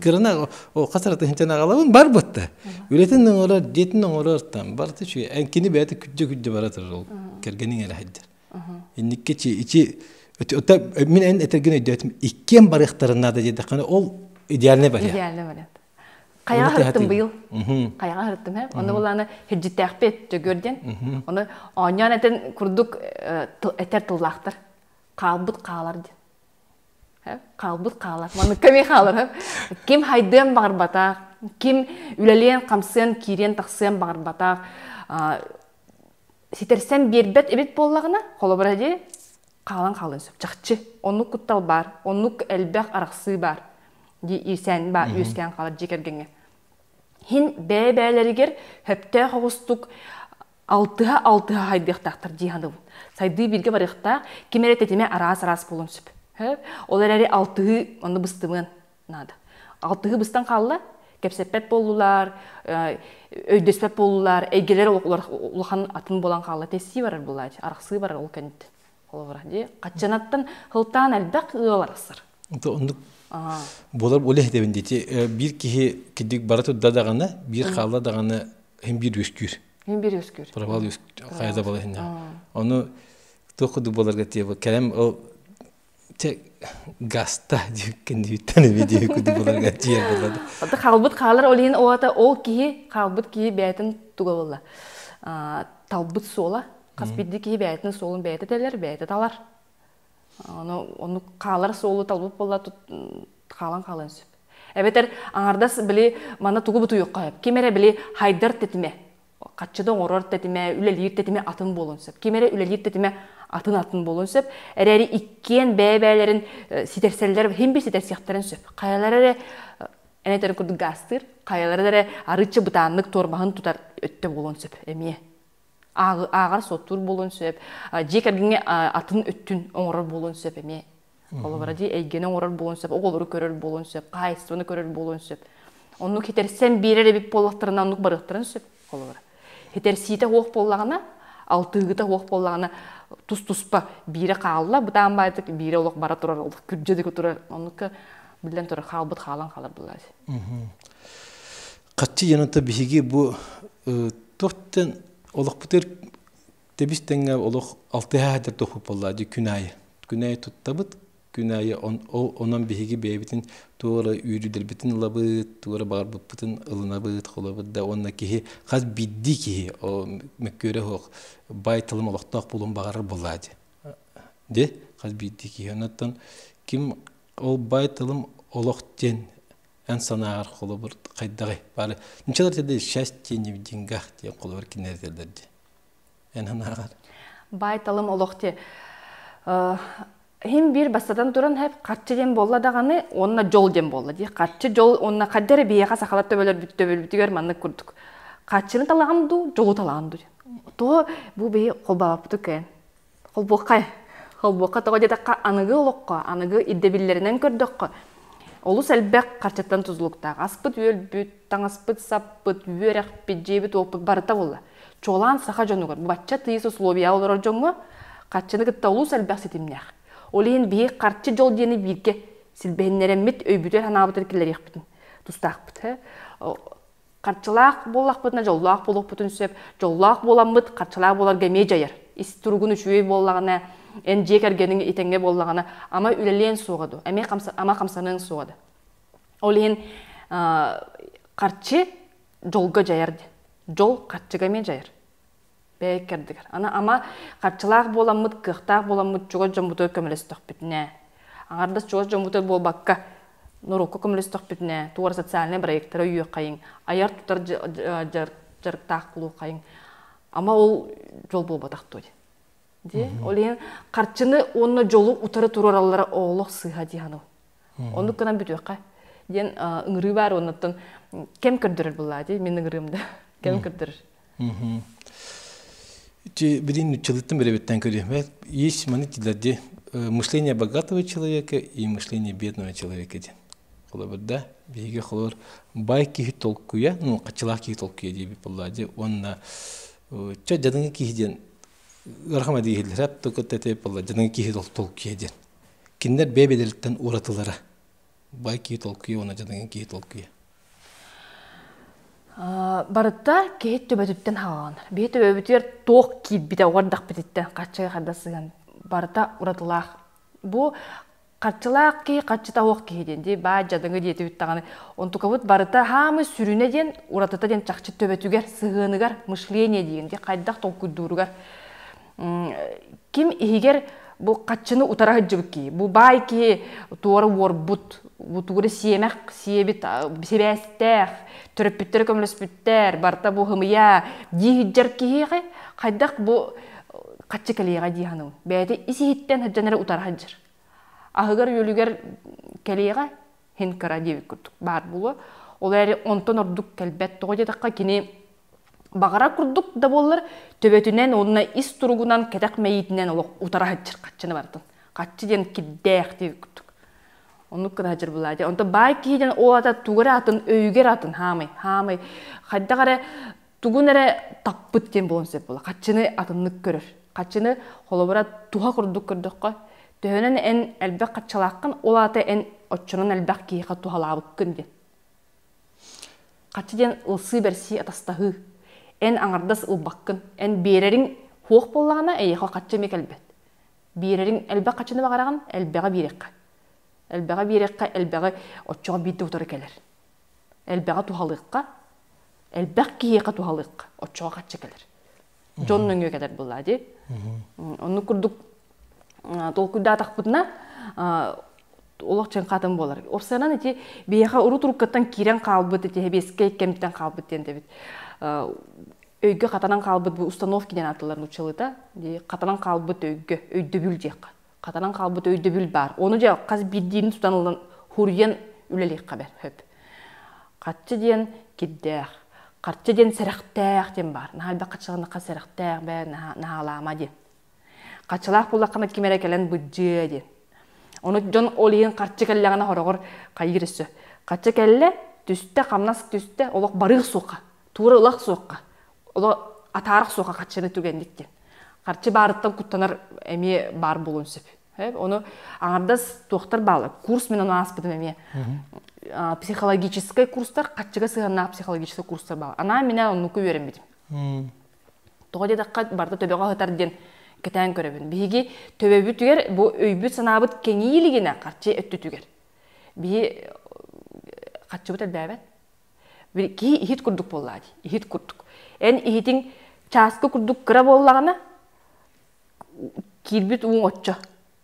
кырана хас эрэ тыһыынчаны аҕалабын бар бутта үлэтин оҥорор дьиэтин оҥорор там барыта үчүгэй эн кини бэйэтэ күддьэ күддьэ бара турар ол кэргэниҥ эрэ сылдьар инникки чи ичи ота мин эн этэргин өйдөөтүм иккиэн барыахтарын наада диэтэххинэ ол идеальный вариант идеальный вариант хайаҕа һырыттым быйыл хайаҕа һырыттым һэ ону булааны хирдьиттээхпит дьөгүөр диэн ону оонньоон этэн курдук этэр тыллаахтар хаалбыт хаалар диэн. Хаалбыт хаалар. Манныкка эмиэ хаалар. Ким хайдыан баҕарбатах, ким үлэлиэн, хамсыан, киириэн, тахсыан баҕарбатах, ситэрсэн биэрбэт эбит буоллаҕына, холобура дии, хаалан хаалыан сөп. Чахчы. Оннук куттал баар, оннук элбэх арахсыы баар. Дии иирсээн баар, үөскээн хаалар дьиэ кэргэҥҥэ. Хин бэйэ-бэйэлэригэр хөптөөх оҕустук алтыһа-алтыһа хайдыахтаахтар дии саныыбын. Сайдыы бииргэ барыахтаах, ким эрэ тэтимэ араас-араас буолуон сөп. Ол эрээри алтыһыы онно быстымыан наада. Алтыһыы быстан хаалла, кэпсэппэт буоллулар, өйдөспөт буоллулар, эйгэлэр улахан атын буолан хаалла, тэссии барар буолааччы, арахсыы барар ол кэнниттэн. Холобура, дии. Хаччанаттан хылтаан элбэх ыал арахсар. Оннук буолар ол иһитэбин дии. Биир киһи кидик бара турда даҕаны, биир хаалла даҕаны хим биир үөскүүр. Хим биир үөскүүр. Провал үөскүүр. Хайда буола иһиннэ. Ону туох курдук буоларга тиэ кэлэм ол чэ гаста диэккин эби диэки курдук буоларга тиэр буолла. Ата хаалбыт хаалар ол иһин оата ол киһи хаалбыт киһи бэйэтин туга буолла. Талбыт суола хас биирдии киһи бэйэтин суолун бэйэтэ тэлэр, бэйэтэ талар. Ону ону хаалар суолу талбыт буолла хаалан хаалыан сөп. Эбэтэр аҥардас били манна тугу бутуйуохха сөп. Ким эрэ били хайдар тэтимэ, хаччыда оҥорор тэтимэ, үлэлиир тэтимэ атын буолуон сөп. Ким эрэ үлэлиир тэтимэ атын-атын буолуон сөп. Эрээри иккиэн бэйэ-бэйэлэрин ситэрсэллэр, хим би ситэрсиэхтэрин сөп. Хайалара эрэ эн этэрин курдук гаастыыр, хайалара эрэ арыычча бытааннык туормаһын тутар өттө буолуон сөп эмиэ. Ааҕар суоттуур буолуон сөп, дьиэ кэргэҥҥэ атын өттүн оҥорор буолуон сөп эмиэ. Холобура дии эйгэни оҥорор буолуон сөп, оҕолору көрөр буолуон сөп, хаһаайыстыбаны көрөр буолуон сөп. Оннук хитэрсэн биэрэр эбит буоллахтарына оннук барыахтарын сөп холобура. Хитэрсиитэ суох буоллаҕына, алтыыгыта суох буоллаҕына тус-туспа биирэ хаалла, бытаан баайдык биирэ олох бара турар, олох күрдьэ турар. Оннукка биллэн турар хаалбыт хаалан хаалар буолааччы. Хаччы диэн биһиги бу туохтан олохпутугар тэбис тэҥҥэ олох алтыһа сылдьар туохпут буолла дии күн аайы. Күн аайы туттабыт, күн аайы онон биһиги бэйэбитин туох эрэ үөрүүлэрбитин ылабыт, туох эрэ баҕарбыппытын ылынабыт, холобур да уонна киһи хас биирдии киһи мөккүөрэ суох баай тылым олохтоох буолуон баҕарар буоллаа дии. Дии хас биирдии киһи. Онон ким ол баай тылым олох диэн эн санааҕар холобур хайдаҕый? Бары ничего этэ счастье не в деньгах диэн холобур кинилэр этэллэр дии. Эн санааҕар? Баай талым олох дии. Хим биир бастатан туран хэп харчы диэн буолла даҕаны уонна дьол диэн буолла дии. Харчы дьол уонна хадда эрэ биһиэхэ сахалар төбөлөрбүт төбөлбүтүгэр маннык курдук. Харчыны талаҕын дуу, дьолу талаҕын дуу. То бу биһи холбообоппуту кээн. Холбуоххай. Холбуохха тоҕо диэтэххэ аныгы олоххо, аныгы ирдэбиллэринэн көрдөххө, олус элбэх харчыттан тутулуктаах. Аспыт-үөлбүт, таҥаспыт-саппыт, үөрэхпит, дьиэбит-уоппут барыта буолла. Чуолаан саха дьонугар, бачча тыйыс условияҕа олорор дьоҥҥо харчыны кытта олус элбэх ситимнээх. Ол иһин биһи харчы дьол диэни бииргэ силбэһиннэрэммит, өйбүтүгэр-санаабытыгар киллэриэхпитин тустаахпыт. Харчылаах буоллахпытына дьоллоох буолуохпутун сөп. Дьоллоох буоламмыт харчылаах буоларга эмиэ дьайар. Ис туругун үчүгэй буоллаҕына, эн дьиэ кэргэниҥ итэҥҥэ буоллаҕына, ама үлэлиэн суоҕа дуо? Эмиэ ама хамсаныаҥ суоҕа дуо? Ол иһин харчы дьолго дьайар диэн. Дьол харчыга эмиэ дьайар. Бэйэ иккэрдигэр. Аны ама харчылаах буоламмыт, кыахтаах буоламмыт чугас дьоммутугар көмөлөстөхпүтүнэ, аҥардас чугас дьоммутугар буолбакка, норуокка көмөлөстөхпүтүнэ, туора социальнай проектары өйүөххэйиҥ, айар-тутар дьарыктаах буолуоххайыҥ. Ама ол дьол буолбатах дуо дии. Ол иһин харчыны уонна дьолу утары туруораллара олох сыыһа дии саныыбын. Оннук гынан бүтүөххэ. Диэн ыҥырыы баар оннуттан кэм көрдөрөр буллаа дии мин ыҥырыым да кэм көрдөрөр. Ити билин нуччалыттан беребеттен көрүөм. Есть маны дилерди мышление богатого человека и мышление бедного человека диэн. Холобур да, биһиги холобур бай киһи толкуйа, ну хаччылаах киһи толкуйа диэбит буоллаа дии. Уонна чэ дьадаҥы киһи диэн ыарахан дииллэр только тете буолла дьадаҥы киһи толкуйа диэн. Кинилэр бэйэ-бэйэлэриттэн уратылара. Бай киһи толкуйа уонна дьадаҥы киһи толкуйа. Барыта киһи төбөтүттэн хааланар. Биһи төбөбүтүгэр туох киирбитэ уордахпытыттан хаччыга харда сыһан барыта уратылаах. Бу харчылаах киһи харчыта суох киһи диэн дии баа дьадаҥы диэтибит даҕаны онтукабыт барыта хаамы сүрүнэ диэн уратыта диэн чахчы төбөтүгэр сыһыаныгар мышление диэн дии хайдах толкуйдууругар ким иһигэр бу хаччыны утара сылдьыбыт киһи бу баай киһи туора уорбут бу тугу сиэмэх сиэбит сибээстээх төрөппүттэрэ көмөлөспүттэр барыта бу хымыйа дии сылдьар киһиэхэ хайдах бу хаччы кэлиэҕэ дии саныыбын бэйэтэ ис иһиттэн сылдьан эрэ утара сылдьар аһыгар-үөлүгэр кэлиэҕэ хин кыра диэбит курдук баар буолуо ол эрээри онтон ордук кэлбэт тоҕо диэтэххэ кини баҕара курдук да буоллар төбөтүнэн уонна ис туругунан кэтэх мэйиитинэн олох утара сылдьар хаччыны барытын хаччы диэн кирдээх диэбит курдук оннук гына сылдьар булаа дии онтон баай киһи диэн ол ата тугу эрэ атын өйүгэр атын хаамай хаамай хайдах эрэ тугун эрэ таппыт диэн буолуон сөп буолар хаччыны атыннык көрөр хаччыны холобура туһа курдук көрдөххө төһөнөн эн элбэх хаччылааххын ол аата эн оччонон элбэх киһиэхэ туһалаабыккын диэн Хаччы диэн ылсыы-бэрсии атастаһыы. Эн аҥардас ылбаккын. Эн биэрэриҥ суох буоллаҕына, эйиэхэ хаччы эмиэ кэлбэт. Биэрэриҥ элбэх хаччыны баҕараҕын, элбэҕи биэриэххэ. Элбэҕи биэриэххэ, элбэҕи оччоҕо биирдэ утары кэлэр. Элбэҕи туһалыахха, элбэх киһиэхэ туһалыахха, оччоҕо хаччы кэлэр. Дьон нөҥүө кэлэр буоллаа дии. Оннук курдук толкуйдаатахпытына олох чыҥхатын буолар. Опсанан ити биһиэхэ урут уруккаттан киирэн хаалбыт ити сэбиэскэй кэмтэн хаалбыт диэн эбит. Өйгө хатанан хаалбыт бу установки диэн ааттыылар нууччалыыта. Хатанан хаалбыт өйгө, өйдөбүл диэххэ. Хатанан хаалбыт өйдөбүл баар. Ону дьэ хас биирдиини тутан ылан хуруйан үлэлиэххэ бэр хөп. Хаччы диэн кирдээх, харчы диэн сэрэхтээх диэн баар. Наһаа элбэх хаччыланнахха сэрэхтээх бээ, наһаалаама диэн. Хаччылаах буоллаххына ким эрэ кэлэн быдьыа диэн. Ону дьон ол иһин харчы кэллэҕинэ хороҕор хайыыр өссө. Харчы кэллэ, түстэ, хамнас түстэ, олох барыах суохха, туура ылах суохха, олох атаарах суохха харчыны түгэнник диэн. Харчы баарыттан куттанар эмиэ баар буолуон сөп. Ону аҥардас туохтар баалар. Курс мен ону ааспытым эмиэ. Психологическай курстар, хаччыга сыһыаннаах психологическай курстар баалар. Анаа минэ оннуку үөрэммитим. Тоҕо диэтэххэ, барыта төбөҕө сытар диэн кэтээн көрөбүн. Биһиги төбөбүтүгэр бу өйбүт-санаабыт кэҥии илигинэ харчы өттүтүгэр. Биһи харчыбыт элбээбэт. Киһи иһит курдук буоллаа дии, иһит курдук. Эн иһитиҥ чааскы курдук кыра буоллаҕына, киирбит ууҥ оччо.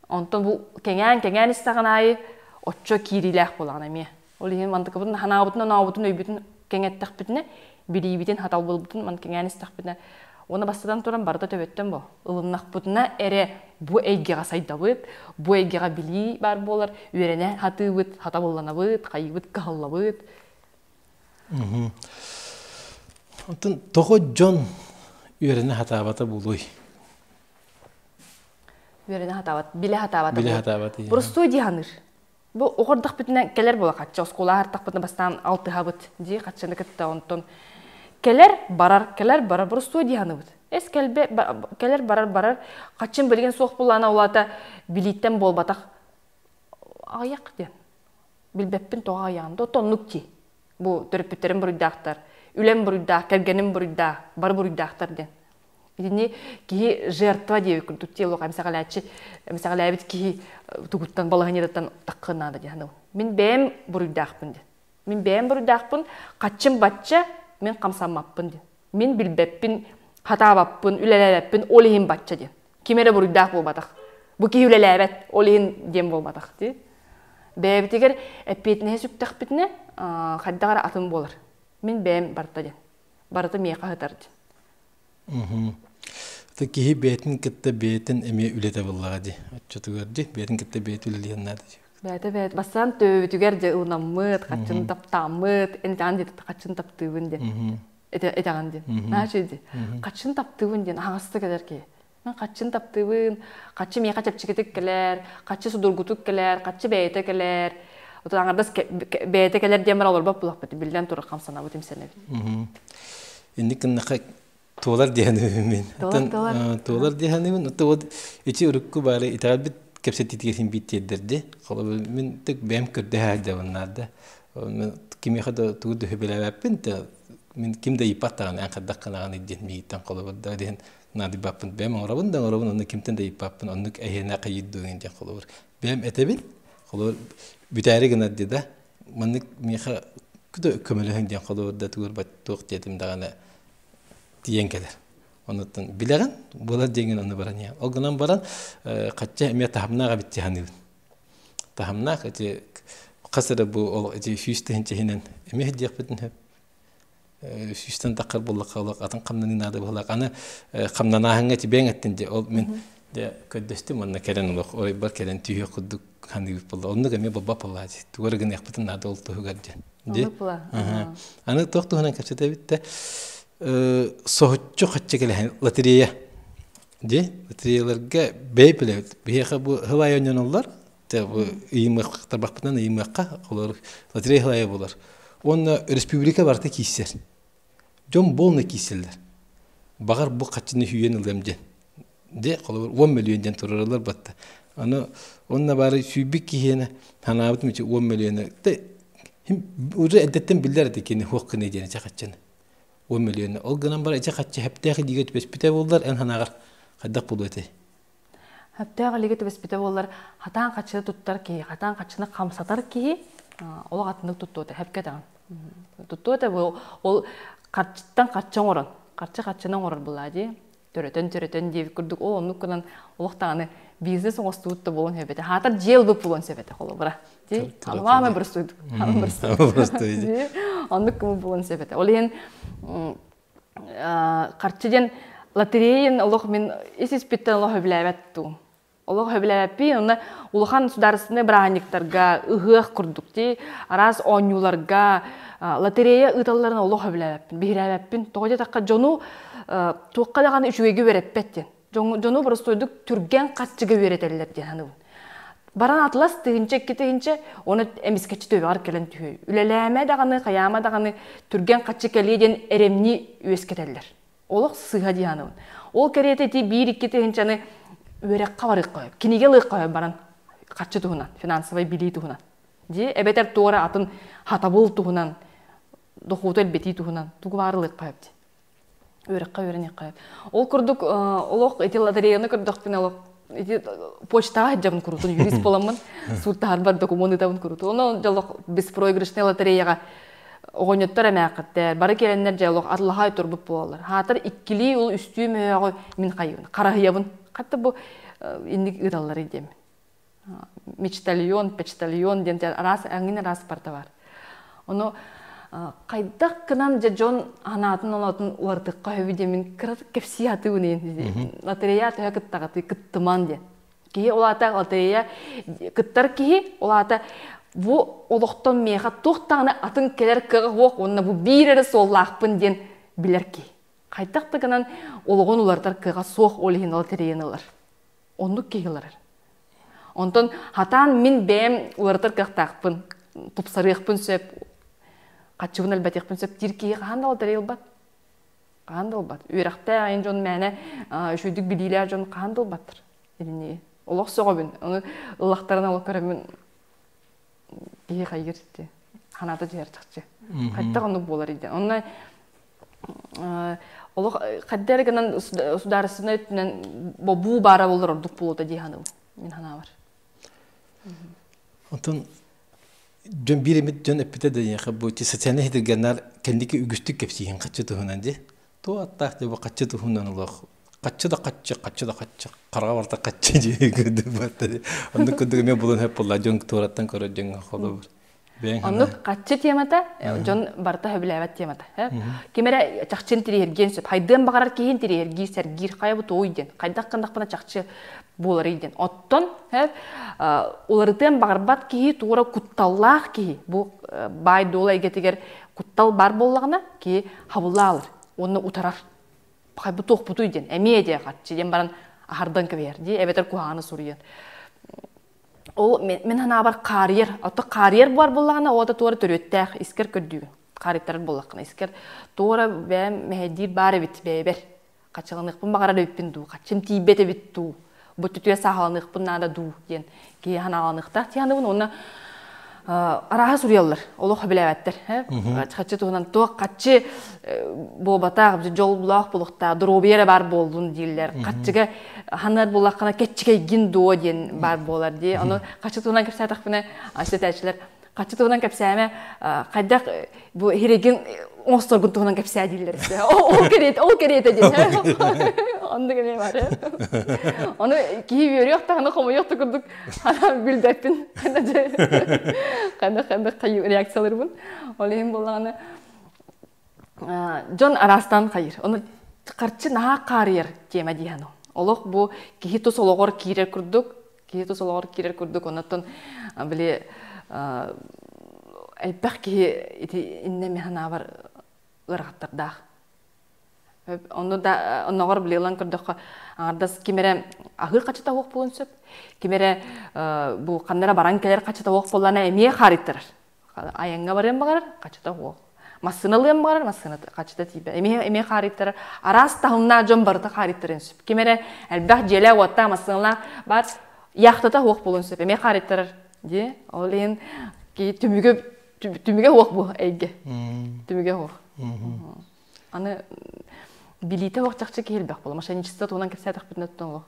Онтон бу кэҥээн-кэҥээн истэҕин аайы оччо киириилээх буолаҕын эмиэ. Ол иһин мантыкабытын ханаабытын, онообутун, өйбүтүн кэҥэттэхпитинэ, билиибитин, хаталбылбытын ман кэҥээн истэхпитинэ, уонна бастатан туран барыта төбөттөн бо. Ылыннахпытына эрэ бу эйгэҕэ сайдабыт, бу эйгэҕэ билии баар буолар, үөрэнэ хатыыбыт, хатабылланабыт, хайыыбыт, кыһаллабыт. Оттон тоҕо дьон үөрэнэ хатаабата буолуой? Үөрэнэ хатаабат, билэ хатаабата. Билэ хатаабат. Простой дии саныыр. Бу оҕордохпүтүнэ кэлэр буола хаччы оскуола аһартахпытына бастаан алтыһабыт дии хаччыны кытта онтон кэлэр барар кэлэр барар боростуой дии саныыбыт. Эс кэлбэ кэлэр барар барар хаччын билигин суох буллаана улаата билииттэн буолбатах аҕыйах диэн билбэппин тоҕо аҕыйаҕын да оннук дии бу төрөппүттэрим буруйдаахтар үлэм буруйдаах кэргэним буруйдаах бары буруйдаахтар диэн Итини киһи жертва диэбит курдук дии олох эмсэҕэлээччи эмсэҕэлээбит киһи тугуттан балаһыанньатыттан таххын наада диэн саныыбын. Мин бэйэм буруйдаахпын диэн. Мин бэйэм буруйдаахпын, хаччым бачча, мин хамсаммаппын диэн. Мин билбэппин, хатаабаппын, үлэлээбэппин, ол иһин бачча диэн. Ким эрэ буруйдаах буолбатах. Бу киһи үлэлээбэт, ол иһин диэн буолбатах дии. Бэйэбитигэр эппиэтинэһи сүктэхпитинэ, хайдах эрэ атын буолар. Мин бэйэм барыта диэн. Барыта миэхэ сытар диэн. Киһи бэйэтин кытта бэйэтин эмиэ үлэтэ буоллаҕа дии. Оччотугар дии бэйэтин кытта бэйэтэ үлэлиэн наада дии. Бэйэтэ бэйэтэ бастаан төбөбүтүгэр дьэ ылынаммыт, хаччын таптааммыт, эн итэҕэн диэн хаччын таптыыбын диэн. Этэҕин диэн. Наачы ди. Хаччын таптыыбын диэн аһаҕастык этэр киһи. Мен хаччын таптыыбын, хаччы миэхэ чэпчэкитик кэлэр, хаччы судургутук кэлэр, хаччы бэйэтэ кэлэр. Отон аҥардас бэйэтэ кэлэр диэн бар олорбот булахпыт. Биллэн турар хамсанабыт, имсэнэбит. Инник гыннаха туолар диэханыбын мин. Туолар, туолар диэханыбын. Оттон вот ити урукку баары итэҕэлбит кэпсэтиитигэр син биир тиэрдэрди. Холобур мин тык бэйэм көрдөһө сылдьабын да. Кимиэхэ да тугу да сөбүлээбэппин да мин ким да ыйыппат даҕаны эн хайдах гынаҕыный диэн миигиттэн холобур да диэн наадыйбаппын бэйэм оҥоробун да оҥоробун онно кимтэн да ыйыппаппын оннук эһиэнэ хайыыр диэн холобур бэйэм этэбин холобур бүтээри гынар дии да маннык миэхэ көмөлөһүҥ диэн холобур да тугур туох диэтим даҕаны тиийэн кэлэр онуттан билэҕин буолар диэҥин ону баран иһэн ол гынан баран хачча эмиэ таһымнаах эбит дии саныыбын таһымнаах ити хас эрэ бу ол ити 100 тыһыынча иһинэн эмиэ диэхпитин сөп сүүстэн таххар буоллахха олох атын хамнаныы наада быһалаах аны хамнанаһыҥҥа тибэҥ эттин дии ол мин дьэ көрдөстүм уонна кэлэн олох оройбор кэлэн түһүөх курдук ханыыбыт буолла оннук эмиэ буолбат буоллаа дии тугу эрэ гыныахпытын наада ол туһугар диэн дии аны туох туһунан кэпсэтэбит да соһуччу хаччы кэлэһэн лотерея дии лотереяларга бэйэ билэбит биһиэхэ бу сыл аайы оонньоноллор бу ыйымыах тарбахпытынан ыйымыахха олор лотерея сыл аайы буолар уонна республика барыта киирсэр дьон буолна киирсэллэр баҕар бу хаччыны сүүйэн ылыам диэн дьэ холобур 10 мөлүйүөн диэн тураралар батта аны онно баары сүүйбүт киһиэнэ санаабытым ичи 10 мөлүйүөнү уже эрдэттэн биллэр этэ кини хуох гыныы диэн ичи хаччыны 10 мөлүйүөнү ол гынан баран ичи хаччы хэптээх илиигэ түбэспитэ буоллар эн санааҕар хайдах буолуо этэй Сөптөөх илиигэ түбэспитэ буоллар, хатаан хаччыны туттар киһи, хатаан хаччыны хамсатар киһи олох атыннык туттуо этэ, сөпкө этэҕин. Туттуо этэ ол харчыттан харчы оҥорон, харчы харчыны оҥорор буоллаа дии. Төрөтөн-төрөтөн диэбит курдук ол оннук гынан олох даҕаны бизнес оҥостубут да буолуон сөп этэ. Хаатар дьиэ ылбыт буолуон сөп этэ холобура. Дии. Аламаамай боростуйдук. Боростуй. Оннук кымы буолуон сөп этэ. Ол иһин харчы диэн лотереян олох мин ис-испиттэн олох сөбүлээбэт туу. Олох сөбүлээбэппин, онно улахан судаарыстыбаннай бырааһынньыктарга, ыһыах курдук дии, араас оонньууларга лотерея ыыталларын олох сөбүлээбэппин, биһирээбэппин. Тоҕо диэтэххэ, дьону туохха даҕаны үчүгэйгэ үөрэппэт диэн. Дьону боростуойдук түргэн харчыга үөрэтэллэр диэн саныыбын. Баран атлас 1002 тыһыынча, оны эмискэччи төбөҕөр кэлэн түһүө. Үлэлээмэ даҕаны, хайаама даҕаны түргэн харчы кэлиэ диэн эрэмньи үөскэтэллэр. Олох сыыһа дии саныыбын. Ол кэриэтэ ити 1-2 тыһыынчаны үөрэххэ барыахха сөп, кинигэ ылыахха сөп баран харчы туһунан, финансовай билии туһунан. Дии, эбэтэр туора атын хатабыл туһунан, дохуоту элбэтии туһунан тугу баар ылыахха сөп дии. Үөрэххэ үөрэниэххэ сөп. Ол курдук олох ити лотереяны көрдөхпүнэ олох ити почтаҕа сылдьабын курутун юрист буоламмын сууттаһарбар докумуон ыытабын курутун. Онон дьолох беспроигрышный лотереяҕа оҕонньоттор эмээххиттэр бары кэлэннэр дьэ олох атлаһай турбут буолаллар. Хаатар иккилии ол үстүү мөһөөҕү мин хайыбын, хараһыйабын. Хатта бу инник ыыталлар диэмин. Мечтальон, почтальон диэн араас аңын араас барда бар. Ону хайдах гынан дьэ дьон анаатын онотун уларытыкка хөбү диэмин кыратык кэпсии атыыбын лотерея төһө кыттаҕаты кыттыман диэн. Киһи ол аата лотерея кыттар киһи ол аата бу олохтон миэхэ туох даҕаны атын кэлэр кыаҕа суох уонна бу биир эрэ суоллаахпын диэн билэр киһи. Хайдах да гынан олоҕун уларытар кыаҕа суох ол иһин лотереяны ылар. Оннук киһи ылар. Онтон хатаан мин бэйэм уларытар кыахтаахпын, тупсарыахпын сөп, хаччыбын элбэтиэхпин сөп диир киһи хаһан да лотерея ылбат. Хаһан да ылбат. Үөрэхтээх айан дьон мээнэ үчүгдүк билиилээх дьон хаһан да ылбаттар. Итини олох сөҕөбүн. Ону ыллахтарына олох көрөммүн киһи хайгыр ити. Ханаата түһэр чахчы. Хайдах оннук буолар диэн. Онно олох хайда эрэ гынан судаарыстыбаннай өттүнэн бобуу баара буоллар ордук буолуо дии саныыбын мин санаабар. Онтон дьон биир эмит дьон эппитэ да диэхэ бу социальнай ситиргэннэр кэнники үгүстүк кэпсииһин хаччы туһунан дии. Туо аттаах дии бу хаччы туһунан олох хаччы да хаччы, хаччы да хаччы, хараҕа барыта хаччы дии курдук барта дии. Оннук курдук эмиэ булан хөп буолла дьон туораттан көрөр дьоҥҥо холобур. Оннук хаччы темата дьон барыта сөбүлээбэт темата. Ким эрэ чахчын тириэргиэн сөп. Хайдыан баҕарар киһин тириэргиир, сэргиир, хайа бу туой диэн. Хайдах гыннахпына чахчы буоларый диэн. Оттон уларытыан баҕарбат киһи туора кутталлаах киһи. Бу баай-дуол эйгэтигэр куттал бар буоллаҕына киһи хабылла алар уонна утарар. Бу туохпутуй диэн. Эмиэ диэ хаччы диэн баран аһардан кэбиһэр дии эбэтэр куһаҕаны суруйан. Ол мин санаабар хаарыйар. Ото хаарыйар буолар буоллаҕына, оҕото туора төрүөттээх, искэр көрдүүгүн. Хаарыйтарар буоллаххына, искэр туора бэйэм мэһэйдиир баар эбит бэйэбэр. Хаччыланыахпын баҕарар эбиппин дуу, хаччым тиийбэт эбит дуу, бу түтүө сааһыланыахпын наада дуу диэн киһи санааланыахтаах дии саныыбын уонна арааһы суруйаллар, олох сөбүлээбэттэр. Хаччы туһунан туох хаччы буолбатах, дьоллоох буолуохтаах, доруобуйа эрэ баар буоллун дииллэр. Хаччыга ханар буоллаххына кэччикэйгин дуо диэн баар буолар дии. Ону хаччы туһунан кэпсээтэхпинэ, сэтээччилэр хаччы туһунан кэпсээмэ, хайдах бу хирегин оҥосторгун туһунан кэпсээ дииллэр. Ол кэриэтэ, ол кэриэтэ диэн. Оннук эмиэ бар. Ону киһи үөрүөх даҕаны хомойуох да курдук билбэппин. Ханна ханна хайы реакцияларбын. Ол иһин буоллаҕына дьон араастаан хайыр. Ону харчы наһаа хаарыйар тиэмэ дии хану. Олох бу киһи тус олоҕор киирэр курдук, киһи тус олоҕор киирэр курдук, оннуттан били элбэх киһи ити иннэ механаабар ыарахаттардаах. Онно да онноҕор били ылан көрдөххө аҥардас ким эрэ аһыыр хачыта суох буолуон сөп, ким эрэ бу ханна эрэ баран кэлэр хачыта суох буоллаҕына эмиэ хаарыйтарар. Айаҥҥа барыан баҕарар, хачыта суох. Массыына ылыан баҕарар, массыына хачыта тиийбэт. Эмиэ эмиэ хаарыйтарар. Араас таһымнаах дьон барыта хаарыйтарыан сөп. Ким эрэ элбэх дьиэлээх-уоттаах массыыналаах бар яхтата суох буолуон сөп. Эмиэ хаарыйтарар. Дии. Ол иһин киһи түмүгэ түмүгэ суох бу эйгэ. Түмүгэ суох. Аны билиитэ суох чахчы киһи элбэх буолла. Мошенничество туһунан кэпсээтэхпитинэ оттон олох.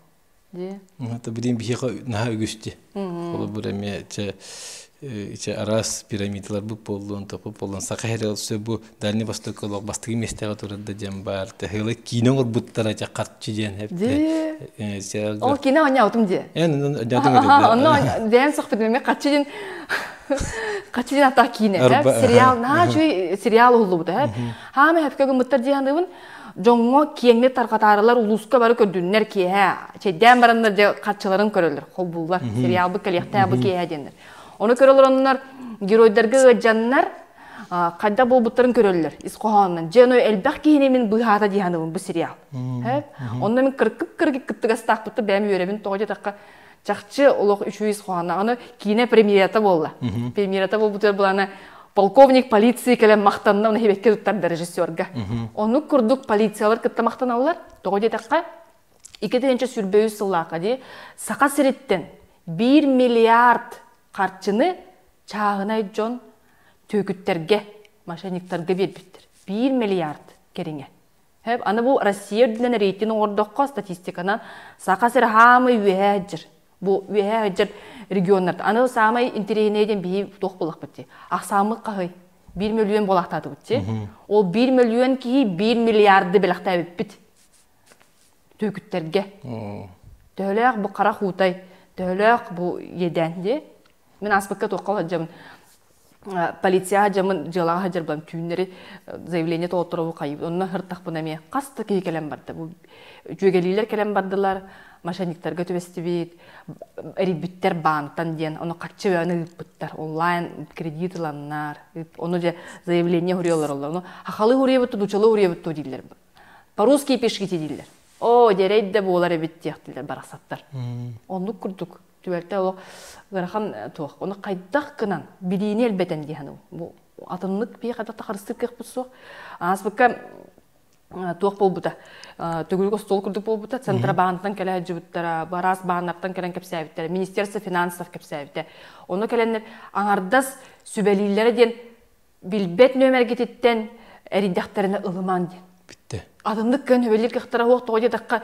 Дии. Это билим биһиэхэ наһаа үгүсти. Холобур эмиэ чэ ичэ араас пирамидалар бу буоллун, топу буоллун, саха эрэ бу Дальний Восток олох бастакы миэстэҕэ турар да диэн баар. Тэһыла киинэ оҥорбуттара чэ харчы диэн хэпте. Ол киинэ оонньообутум дии. Эн дьадың Онно бэйэм сөхпүтүм эмиэ харчы диэн харчы диэн аттаах киинэ. Сериал наһаа үчүгэй сериал уһуллубута. Хаама хэпкэ гыммыттар дии саныыбын. Дьоҥҥо киэҥник тарҕатаарылар улууска бары көрдүннэр киэһэ чэйдээн бараннар дьэ харчыларын көрөллөр, холбууллар. Сериалбыт кэлиэхтээх бу киэһэ диэннэр. Ону көрө олороннор геройдарга ыалдьаннар хайдах буолбуттарын көрөллөр ис хоһоонунан. Дьэ ону элбэх киһини мин быыһаата дии саныыбын бу сериал. Онно мин кыркып кыргык кыттыгастаахпытта бэйэм үөрэбин тоҕо диэтэххэ чахчы олох үчүгэй ис хоһоонноох. Аны киинэ премьерата буолла. Премьерата буолбутугар былаана полковник полиции кэлэн махтанна, оны хибекке туттарда режиссерга. Оннук курдук полициялар кытта махтаналлар. Тоҕо диэтэххэ, 2023 сыллаахха дии Саха сириттэн 1 миллиард харчыны чааһынай дьон түөкүттэргэ, мошенниктарга биэрбиттэр. 1 миллиард кэриҥэ. Аны бу Россия үрдүнэн рейтинг оҥордоххо статистиканан Саха сирэ хаамай үөһээ сылдьар. Бу үөһээ сылдьар регионнарда. Аны саамай интэриэһинэй диэн биһи туох буоллахпыт дии. Ахсааммыт хаһый? 1 мөлүйүөн буолаахтаатыбыт дии. Ол 1 мөлүйүөн киһи 1 миллиарды бэлэхтээбиппит. Түөкүттэргэ. Төһөлөөх бу хара хуутай, төһөлөөх бу иэдээн дии. Мин ааспыкка туохха сылдьабын полицияҕа дьамын дьыалаҕа сылдьарбын түүннэри заявление толотторобу хайыбыт онно сыртахпына эмиэ хас да киһи кэлэн барда бу дьүөгэлиилэр кэлэн бардылар мошенниктарга түбэстибит эрийбиттэр баантан диэн ону харчы бөҕөнү ыыппыттар онлайн кредит ыланнар ону дьэ заявление суруйаллар ону хахалыы суруйабыт дучалыы суруйабыт дуо дииллэр по-русски пишите дииллэр о дьэрэй да буолар эбит диэхтилэр барахсаттар оннук курдук түбэлтэ олох ыарахан туох ону хайдах гынан билиини элбэтэн дии саныыбын бу атыннык биһи хайдах да харыстыыр кыахпыт суох ааспыкка туох буолбута төгүрүк остуол курдук буолбута центробаантан кэлэ сылдьыбыттара араас бааннартан кэлэн кэпсээбиттэрэ министерство финансов кэпсээбитэ ону кэлэннэр аҥардас сүбэлииллэрэ диэн билбэт нүөмэргититтэн эрийдэхтэринэ ылымаҥ диэн. Бүттэ. Атыннык көн өбөлүр кыахтара суох тоҕо диэтэххэ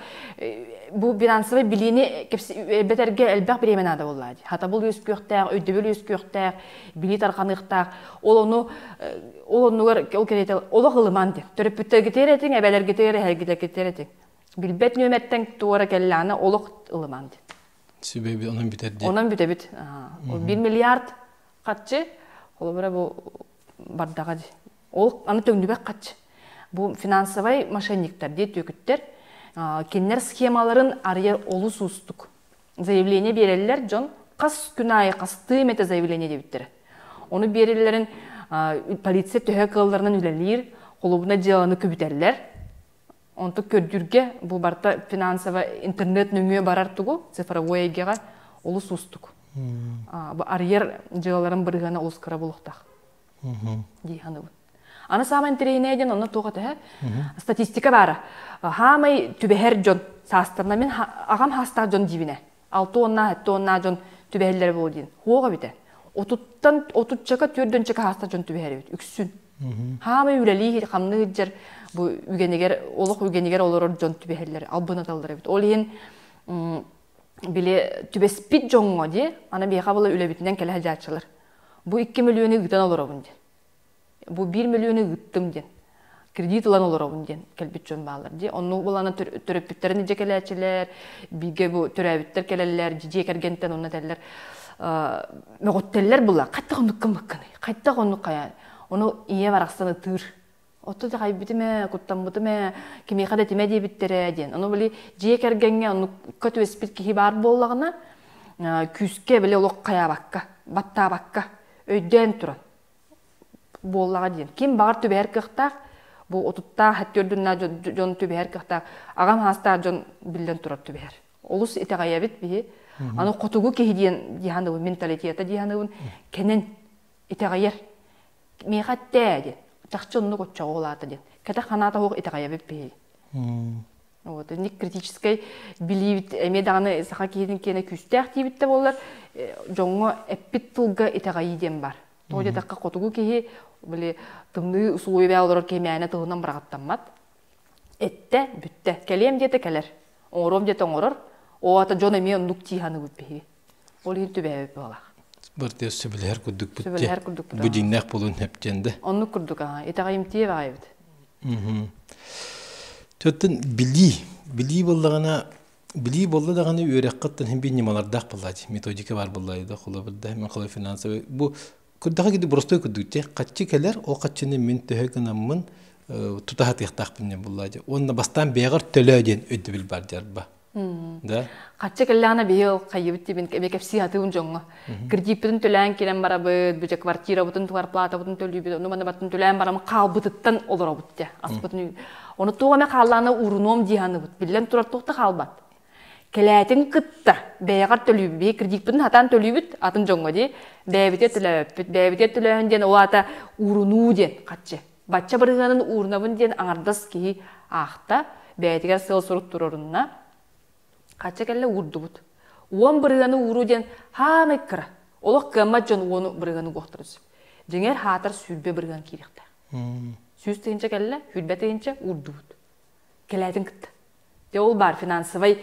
бу финансовай билиини элбэтэргэ элбэх бириэмэ наада буоллаа дии. Хатабыл үөскүөхтээх, өйдөбүл үөскүөхтээх, билии тарҕаныахтаах. Ол ону ол оннугар ол кэриэтэ олох ылымаҥ диэн. Төрөппүттэргитигэр этиҥ, эбэлэргитигэр, эһэргитигэр этиҥ. Билбэт нүөмэртэн туора кэллэҕинэ олох ылымаҥ диэн. Сүбэбит онон бүтэр диэн. Онон бүтэбит. Ол 1 миллиард харчы. Холобура бу бардаҕа дии. Ол аны төҥнүбэт хаччы. Бу финансовай мошенниктар дии түөкүттэр кинилэр схемаларын арыйар олус уустук. Заявление биэрэллэр дьон хас күн аайы хастыы эмэтэ заявление диэбиттэрэ. Ону биэрэллэрин полиция төһө кыалларынан үлэлиир, холуобунай дьыаланы көбүтэллэр. Онтук көрдүүргэ бу барыта финансово интернет нөҥүө барар тугу цифровой эйгэҕэ олус уустук. Бу арыйар дьыалаларын бырыһыана олус кыра буолуохтаах дии саныыбын. Аны саамай интэриэһинэй диэн онно туох этэ статистика баара. Хаамай түбэһэр дьон саастарына мин аҕам хаастаах дьон диибинэ. 6 уонна 7 уоннаах дьон түбэһэллэрэ буолуо диэн. Хуох эбитэ. Отуттан отуччака түөрдөнчөкө хаастаах дьон түбэһэр эбит үксүн. Хаамай үлэлии хамныы сылдьар бу үгэнигэр олох үгэнигэр олорор дьон түбэһэллэр албынаталлар эбит. Ол иһин били түбэспит дьоҥҥо дии аны биһиэхэ была үлэбитинэн кэлэ сылдьааччылар. Бу 2 мөлүйүөнү ыытан олоробун диэн. Бу 1 мөлүйүөнү ыыттым диэн. Кредит ылан олоробун диэн кэлбит дьон бааллар дии. Онну булана төрөппүттэрин дьэ кэлээччилэр, бииргэ бу төрөөбүттэр кэлэллэр, дьиэ кэргэнтэн онно этэллэр. Мөҕүттэллэр була. Хайдах оннук гыммыккыный? Хайдах оннук хайа? Ону ийэ барахсан ытыыр. Отто дьаҕайбытым ээ, куттаммытым ээ, кимиэхэ да этимэ диэбиттэрэ диэн. Ону били дьиэ кэргэҥҥэ оннукка түбэспит киһи баар буоллаҕына, күүскэ били олох хайаабакка, баттаабакка, өйдөөн туран буоллаҕа диэн. Ким баҕар түбэһэр кыахтаах, бу отуттаах, төрдүннээх дьон түбэһэр кыахтаах, аҕам хаастаах дьон биллэн турар түбэһэр. Олус итэҕэйэбит биһи. Аны хотугу киһи диэн диһаныбын, менталитета диһаныбын, кэнэн итэҕэйэр. Миэхэ эттээ диэн. Чахчы оннук оччоҕо улаата диэн. Кэтэх ханаата суох итэҕэйэбит биһи. Вот, инник критическэй билиибит эмиэ даҕаны саха киһитин киэнэ күүстээх диибит да буоллар, дьоҥҥо эппит тылга итэҕэйии диэн бар. Тоҕо диэтэххэ хотугу киһи били тымныы усулуобуйаҕа олорор киһи мээнэ тылынан быраҕаттаммат. Эттэ, бүттэ. Кэлиэм диэтэ кэлэр. Оҥоруом диэтэ оҥорор. Оо, ата дьон эмиэ оннук дии саныыбыт биһиги. Ол иһин түбэһэбит буолах. Быртыас сөбүлэһэр курдукпут. Сөбүлэһэр курдукпут. Бу дьиҥнээх буолуон сөп да. Оннук курдук аа. Итэҕэйимтиэ баҕайыбыт. Төттөн билии. Билии буоллаҕына билии буолла даҕаны үөрэххиттэн һин биир ньымалардаах буоллаачы методика баар буоллаайы да холобурда мен холой финансовый бу курдаха киди простой курдук те хаччы кэлэр ол хаччыны мин төһө гынаммын тута хатыахтаахпын диэн буоллаачы уонна бастаан бэйэҕэр төлөө диэн өйдөбүл бар дьарба да Хаччы кэллэҕинэ биһи ол хайыбыт диибин эбэ кэпсии сатыыбын дьоҥҥо. Кредиппитин төлөөн киирэн барабыт, бу дьэ квартирабытын, кварплатабытын төлүүбүт, ону маны бартын төлөөн баран хаалбытыттан олоробут дьэ аспытын. Ону туох эмэ хааллаана уурунуом дии саныыбыт. Биллэн турар туох да хаалбат. Кэлээтин кытта бэйэҕэр төлүүбүт, биһи кредиппитин хатаан төлүүбүт атын дьоҥҥо дии. Бэйэбитигэр төлөөбөппүт. Бэйэбитигэр төлөөһүн диэн ол аата уурунуу диэн хаччы. Бачча бырыһыанын уурунабын диэн аҥардас киһи аахта, бэйэтигэр сыал-сорук туруорунна. Хачча кэллэ уурдубут. 10 бырыһыаны ууруу диэн хаамай кыра. Олох кыаммат дьон 10 бырыһыаны угуохтарын сөп. Дьиҥэр хаатар 20 бырыһыан киириэхтээх. 100 тыһыынча кэллэ, 20 тыһыынча уурдубут. Кэлээтин кытта. Дьэ ол баар финансовай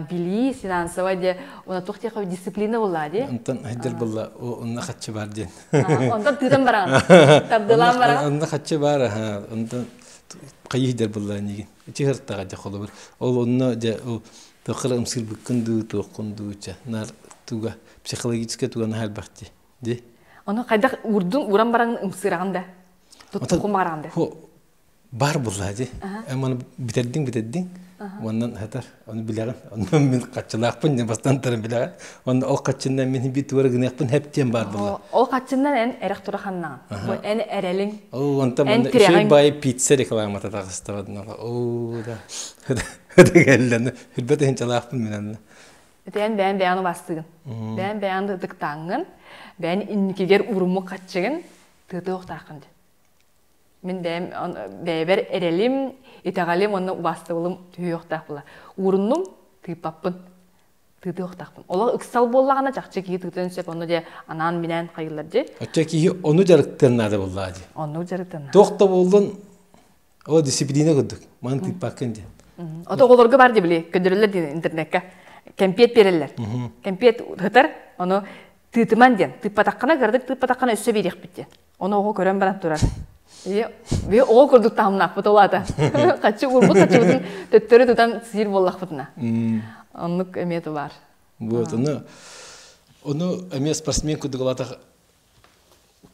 билии, финансовай де уна туох диэхэ дисциплина буолла дии. Онтон хайдыр буолла онно хаччы бар диэн. Онтон тыытан бараҕын. Тардылаан бараҕын. Онно хаччы бар аха. Онтон хайыйдар буолла нигин. Ичи хыртаҕа дьэ холобур. Ол онно дьэ ол тохыр ымсыырбыккын дуу туоххун дуу ча нар туга психологическая туга наһаа элбэх дии. Ди. Ону хайдах уурдун уран баран ымсыыраҕын да. Туттуххун баҕараҕын да. Бар булла ди. Маны бүтэрдиҥ бүтэрдиҥ. Оннан хатар, ону билэҕин. Онон мин хаччылаахпын не бастан таран билэҕин. Онно ол хаччыннан мин би туора гыныахпын хэптиэн бар була. Ол хаччыннан эн эрэх тура ханнаҕын. Бу эн эрэлиҥ. Ол онтон манна үчүгэй баайы пицца рекламата таҕыстабадына. Оо да. Хыда кэллэн. Хүрбэт иһинчалаахпын мин анна. Эн бэйэн бэйэни бастыгын. Бэйэн бэйэни ытыктааҥҥын, бэйэн инникигэр уруммук хаччыгын тыытыохтааххын дии. Мин бэйэм бэйэбэр эрэлим, итэҕэлим уонна убаастабылым түһүөхтээх була. Ууруннум, тыыппаппын. Тыытыахтаахпын. Олох ыксал буоллаҕына чахчы киһи тыытыан сөп, онно дьэ анаан-минээн хайыллар дии. Оччо киһи ону дьарыктыан наада буоллаҕа дии. Оннук дьарыктан. Туох да буоллун, о дисциплина курдук. Маны тыыппаккын диэн. Ото оҕолорго бар дии били, көрдөрөллөр диэн интернекка. Кэмпиэт биэрэллэр. Кэмпиэт ытар, ону тыытыман диэн. Тыыппатаххына, кыратык тыыппатаххына өссө биэриэхпит диэн. Ону оҕо көрөн баран турар. Би оҕо курдук таһымнаахпыт ол аата. Хаччы уурбут хаччыбытын төттөрү тутан сиир буоллахпытына. Оннук эмиэ баар. Вот, ону, ону эмиэ спортсмен курдук алата.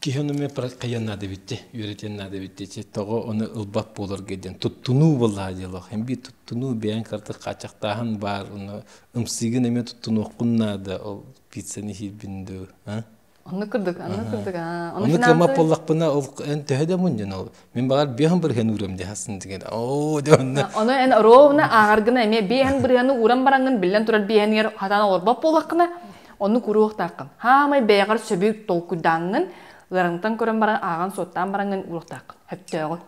Киһи ону эмиэ хайыан наада эбит үөрэтиэн наада эбит тоҕо ону ылбат буоларга диэн туттунуу буоллаҕа диэлох эн биир туттунуу бэйэҥ кыратык хааччахтааһын баар ону ымсыыгын эмиэ туттунуоххун наада ол пиццаны иһиирбин дуу а Оннук курдук, оннук курдук. Ону кыаммат буоллахпына ол эн төһө да мунньун ол мин баҕар биэһин бырыһыан уурам дии хасын деген оо дьэ онно Ону эн ровно ааҕаргына эмиэ биэһин бырыһыаны ууран бараҥҥын биллэн турар биэһинигэр хатаан олорбот буоллаххына оннук уруохтааххын. Хаамай бэйэҕэр сөбү толкуйдааҥҥын ыараҥтан көрөн баран ааҕан суоттаан бараҥҥын уруохтааххын. Сөптөөҕү.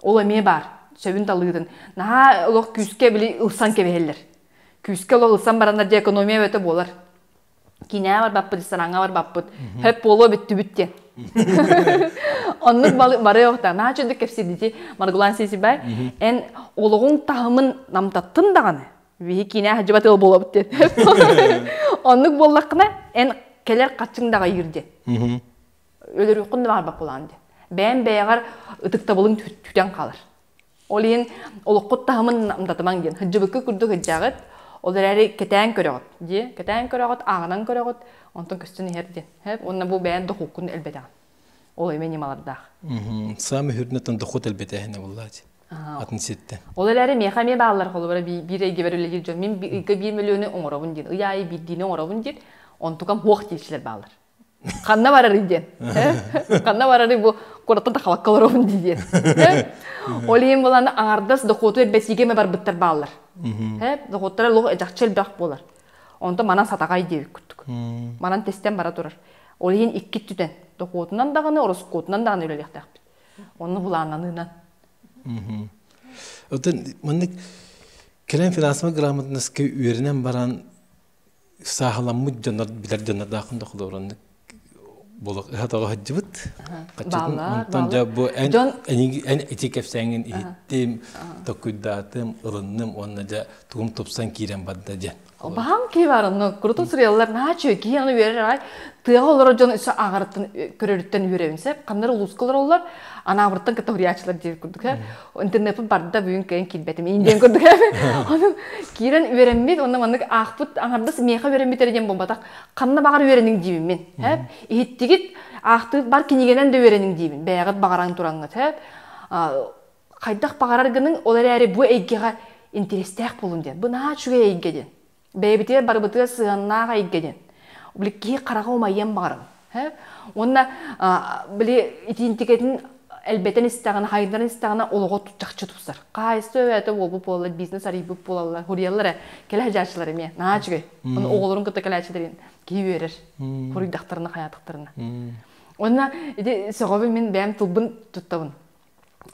Ол эмиэ баар. Сөбүн талыытын. Наһаа олох күүскэ били ылсан кэбиһэллэр. Күүскэ олох ылсан бараннар дьэ экономия өтө буолар. Киинэҕэ барбаппыт, рестораҥҥа барбаппыт. Хөп буолуо бүттүбүт диэн. Оннук бары охта. Наһаа чөндүк кэпсиирдити Маргулан Сисибай. Эн олоҕуҥ таһымын намтаттын даҕаны. Биһи киинэ сылдьыбат ыал буолабыт диэн. Оннук буоллаххына, эн кэлэр хаччыҥ даҕайыыр диэн. Өлөрүөххүн да баҕарбат буолаҕын диэн. Бэйэм бэйэҕэр ытыктабылыҥ түтэн хаалар. Ол иһин олоххут таһымын намтатымаҥ диэн. Сылдьыбыкка курдук сылдьаҕыт, ол эрээри кэтээн көрөҕүт дии. Кэтээн көрөҕүт, ааҕынан көрөҕүт, онтон көстөн иһэр диэн. Уонна бу бэйэн дохуоккун элбэтэҕин. Ол эмиэ ньымалардаах. Саамай үрдүнэн дохуот элбэтээһинэ буоллаачы. Атын ситтэн. Ол эрээри миэхэ эмиэ бааллар холобура биир эйгэбэр үлэлиир дьон мин ыйга биир мөлүйүөнү оҥоробун диэн, ый аайы биирдиини оҥоробун диэн, онтукам суох диэччилэр бааллар. Ханна барарый диэн. Ханна барарый бу куораттан тахалакка олоробун дии диэн. Ол иһин булан аҥардас дохуоту элбэтиигэ эмэ барбыттар бааллар. Дохуоттара лох чахчы элбэх буолар. Онтон манан сатаҕай диэбит курдук. Манан тэстэн бара турар. Ол иһин икки өттүтэн дохуотунан даҕаны, ороскуотунан даҕаны үлэлиэхтээхпит. Онно былааннаныынан. Оттон маннык кэлэн финансовай грамотноска үөрэнэн баран сааһыламмыт дьоннор билэр дьоннордаахын да холобураннык буолуох ыһа-тоҕо сылдьыбыт. Хаччытын онтон дьэ бу эн эн ити кэпсээҥҥин иһиттим, токуйдаатым, ылынным уонна дьэ тугум тупсан киирэн барда диэн. Баһаам киһи бар онно курутун суруйаллар наһаа үчүгэй киһи аны үөрэр аҕай тыаҕа олорор дьон өссө ааҕарыттан көрөрүттэн үөрэбин сөп ханна эрэ улууска олороллор анаабыртан кытта суруйааччылар диэбит курдук интернеппит барда бүгүн кыайан киирбэтим иин диэн курдук ону киирэн үөрэммит уонна маннык аахпыт аҥардас миэхэ үөрэммит эрэ диэн буолбатах ханна баҕар үөрэниҥ диибин мин иһиттигит аахтыгыт бар кинигэнэн да үөрэниҥ диибин бэйэҕит баҕаран тураҥҥыт хайдах баҕарар гыныҥ, ол эрээри бу эйгэҕэ интэриэстээх буолун диэн. Бу наһаа үчүгэй эйгэ диэн. Бэйэбитигэр барыбытыгар сыһыаннаах эйгэ диэн. Били киһи хараҕа умайыан баҕарабын. Уонна били итиинтикэтин элбэтэн истэҕинэ, хайыннаран истэҕинэ олоҕо чахчы тупсар. Хаһаайыстыба бэйэтэ уолбут буолаллар, бизнес арыйбыт буолаллар, хуруйаллар ээ. Кэлэ сылдьааччылар эмиэ. Наһаа үчүгэй. Ону оҕолорун кытта кэлээччилэрин киһи үөрэр. Хуруйдахтарына, хайаатахтарына. Уонна ити сөҕөбүн мин бэйэм тылбын туттабын.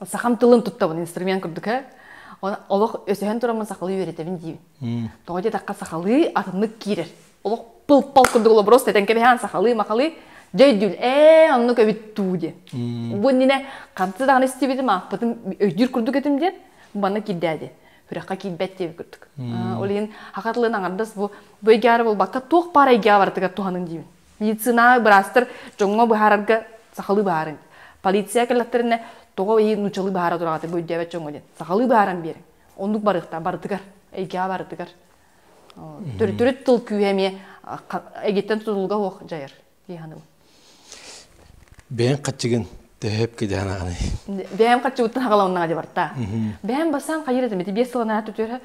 Сахам тылын туттабын инструмент курдук ээ. Олох өсөһөн тураммын сахалыы үөрэтэбин диибин. Тоҕо диэтэххэ сахалыы атыннык киирэр. Олох пыл-пал курдук олобурос этэн кэбиһээн сахалыы махалыы дьэ өйдүүл ээ оннук эбит дуу диэн. Бу иннинэ ханты даҕаны истибитим аахпытым өйдүүр курдук этим диэн манна киирдээ диэн. Сүрэххэ киирбэт диэбит курдук. Ол иһин саха тылын аҥардас бу бу эйгэҕэ буолбакка туох баар эйгэҕэ барытыгар туһаныҥ диибин. Медицина быраастар дьоҥҥо быһаарарга сахалыы быһаарыҥ. Полиция кэллэхтэринэ тоҕо эйи нууччалыы быһаара тураҕытый бу өйдөөбөт дьоҥҥо диэн. Сахалыы быһааран биэриҥ. Оннук барыахтаах барытыгар, эйгэҕэ барытыгар. Төрүт тыл күүһэ эмиэ эйгиттэн тутулуга суох дьайар дии саныыбын. Бэйэҥ хаччыгын төһө кэдэһэн аҕаный? Бэйэм хаччыбыттан хагаланнаҕа дии барта. Бэйэм бассаан хайыр этим, ити биэс сылына түтүөрэ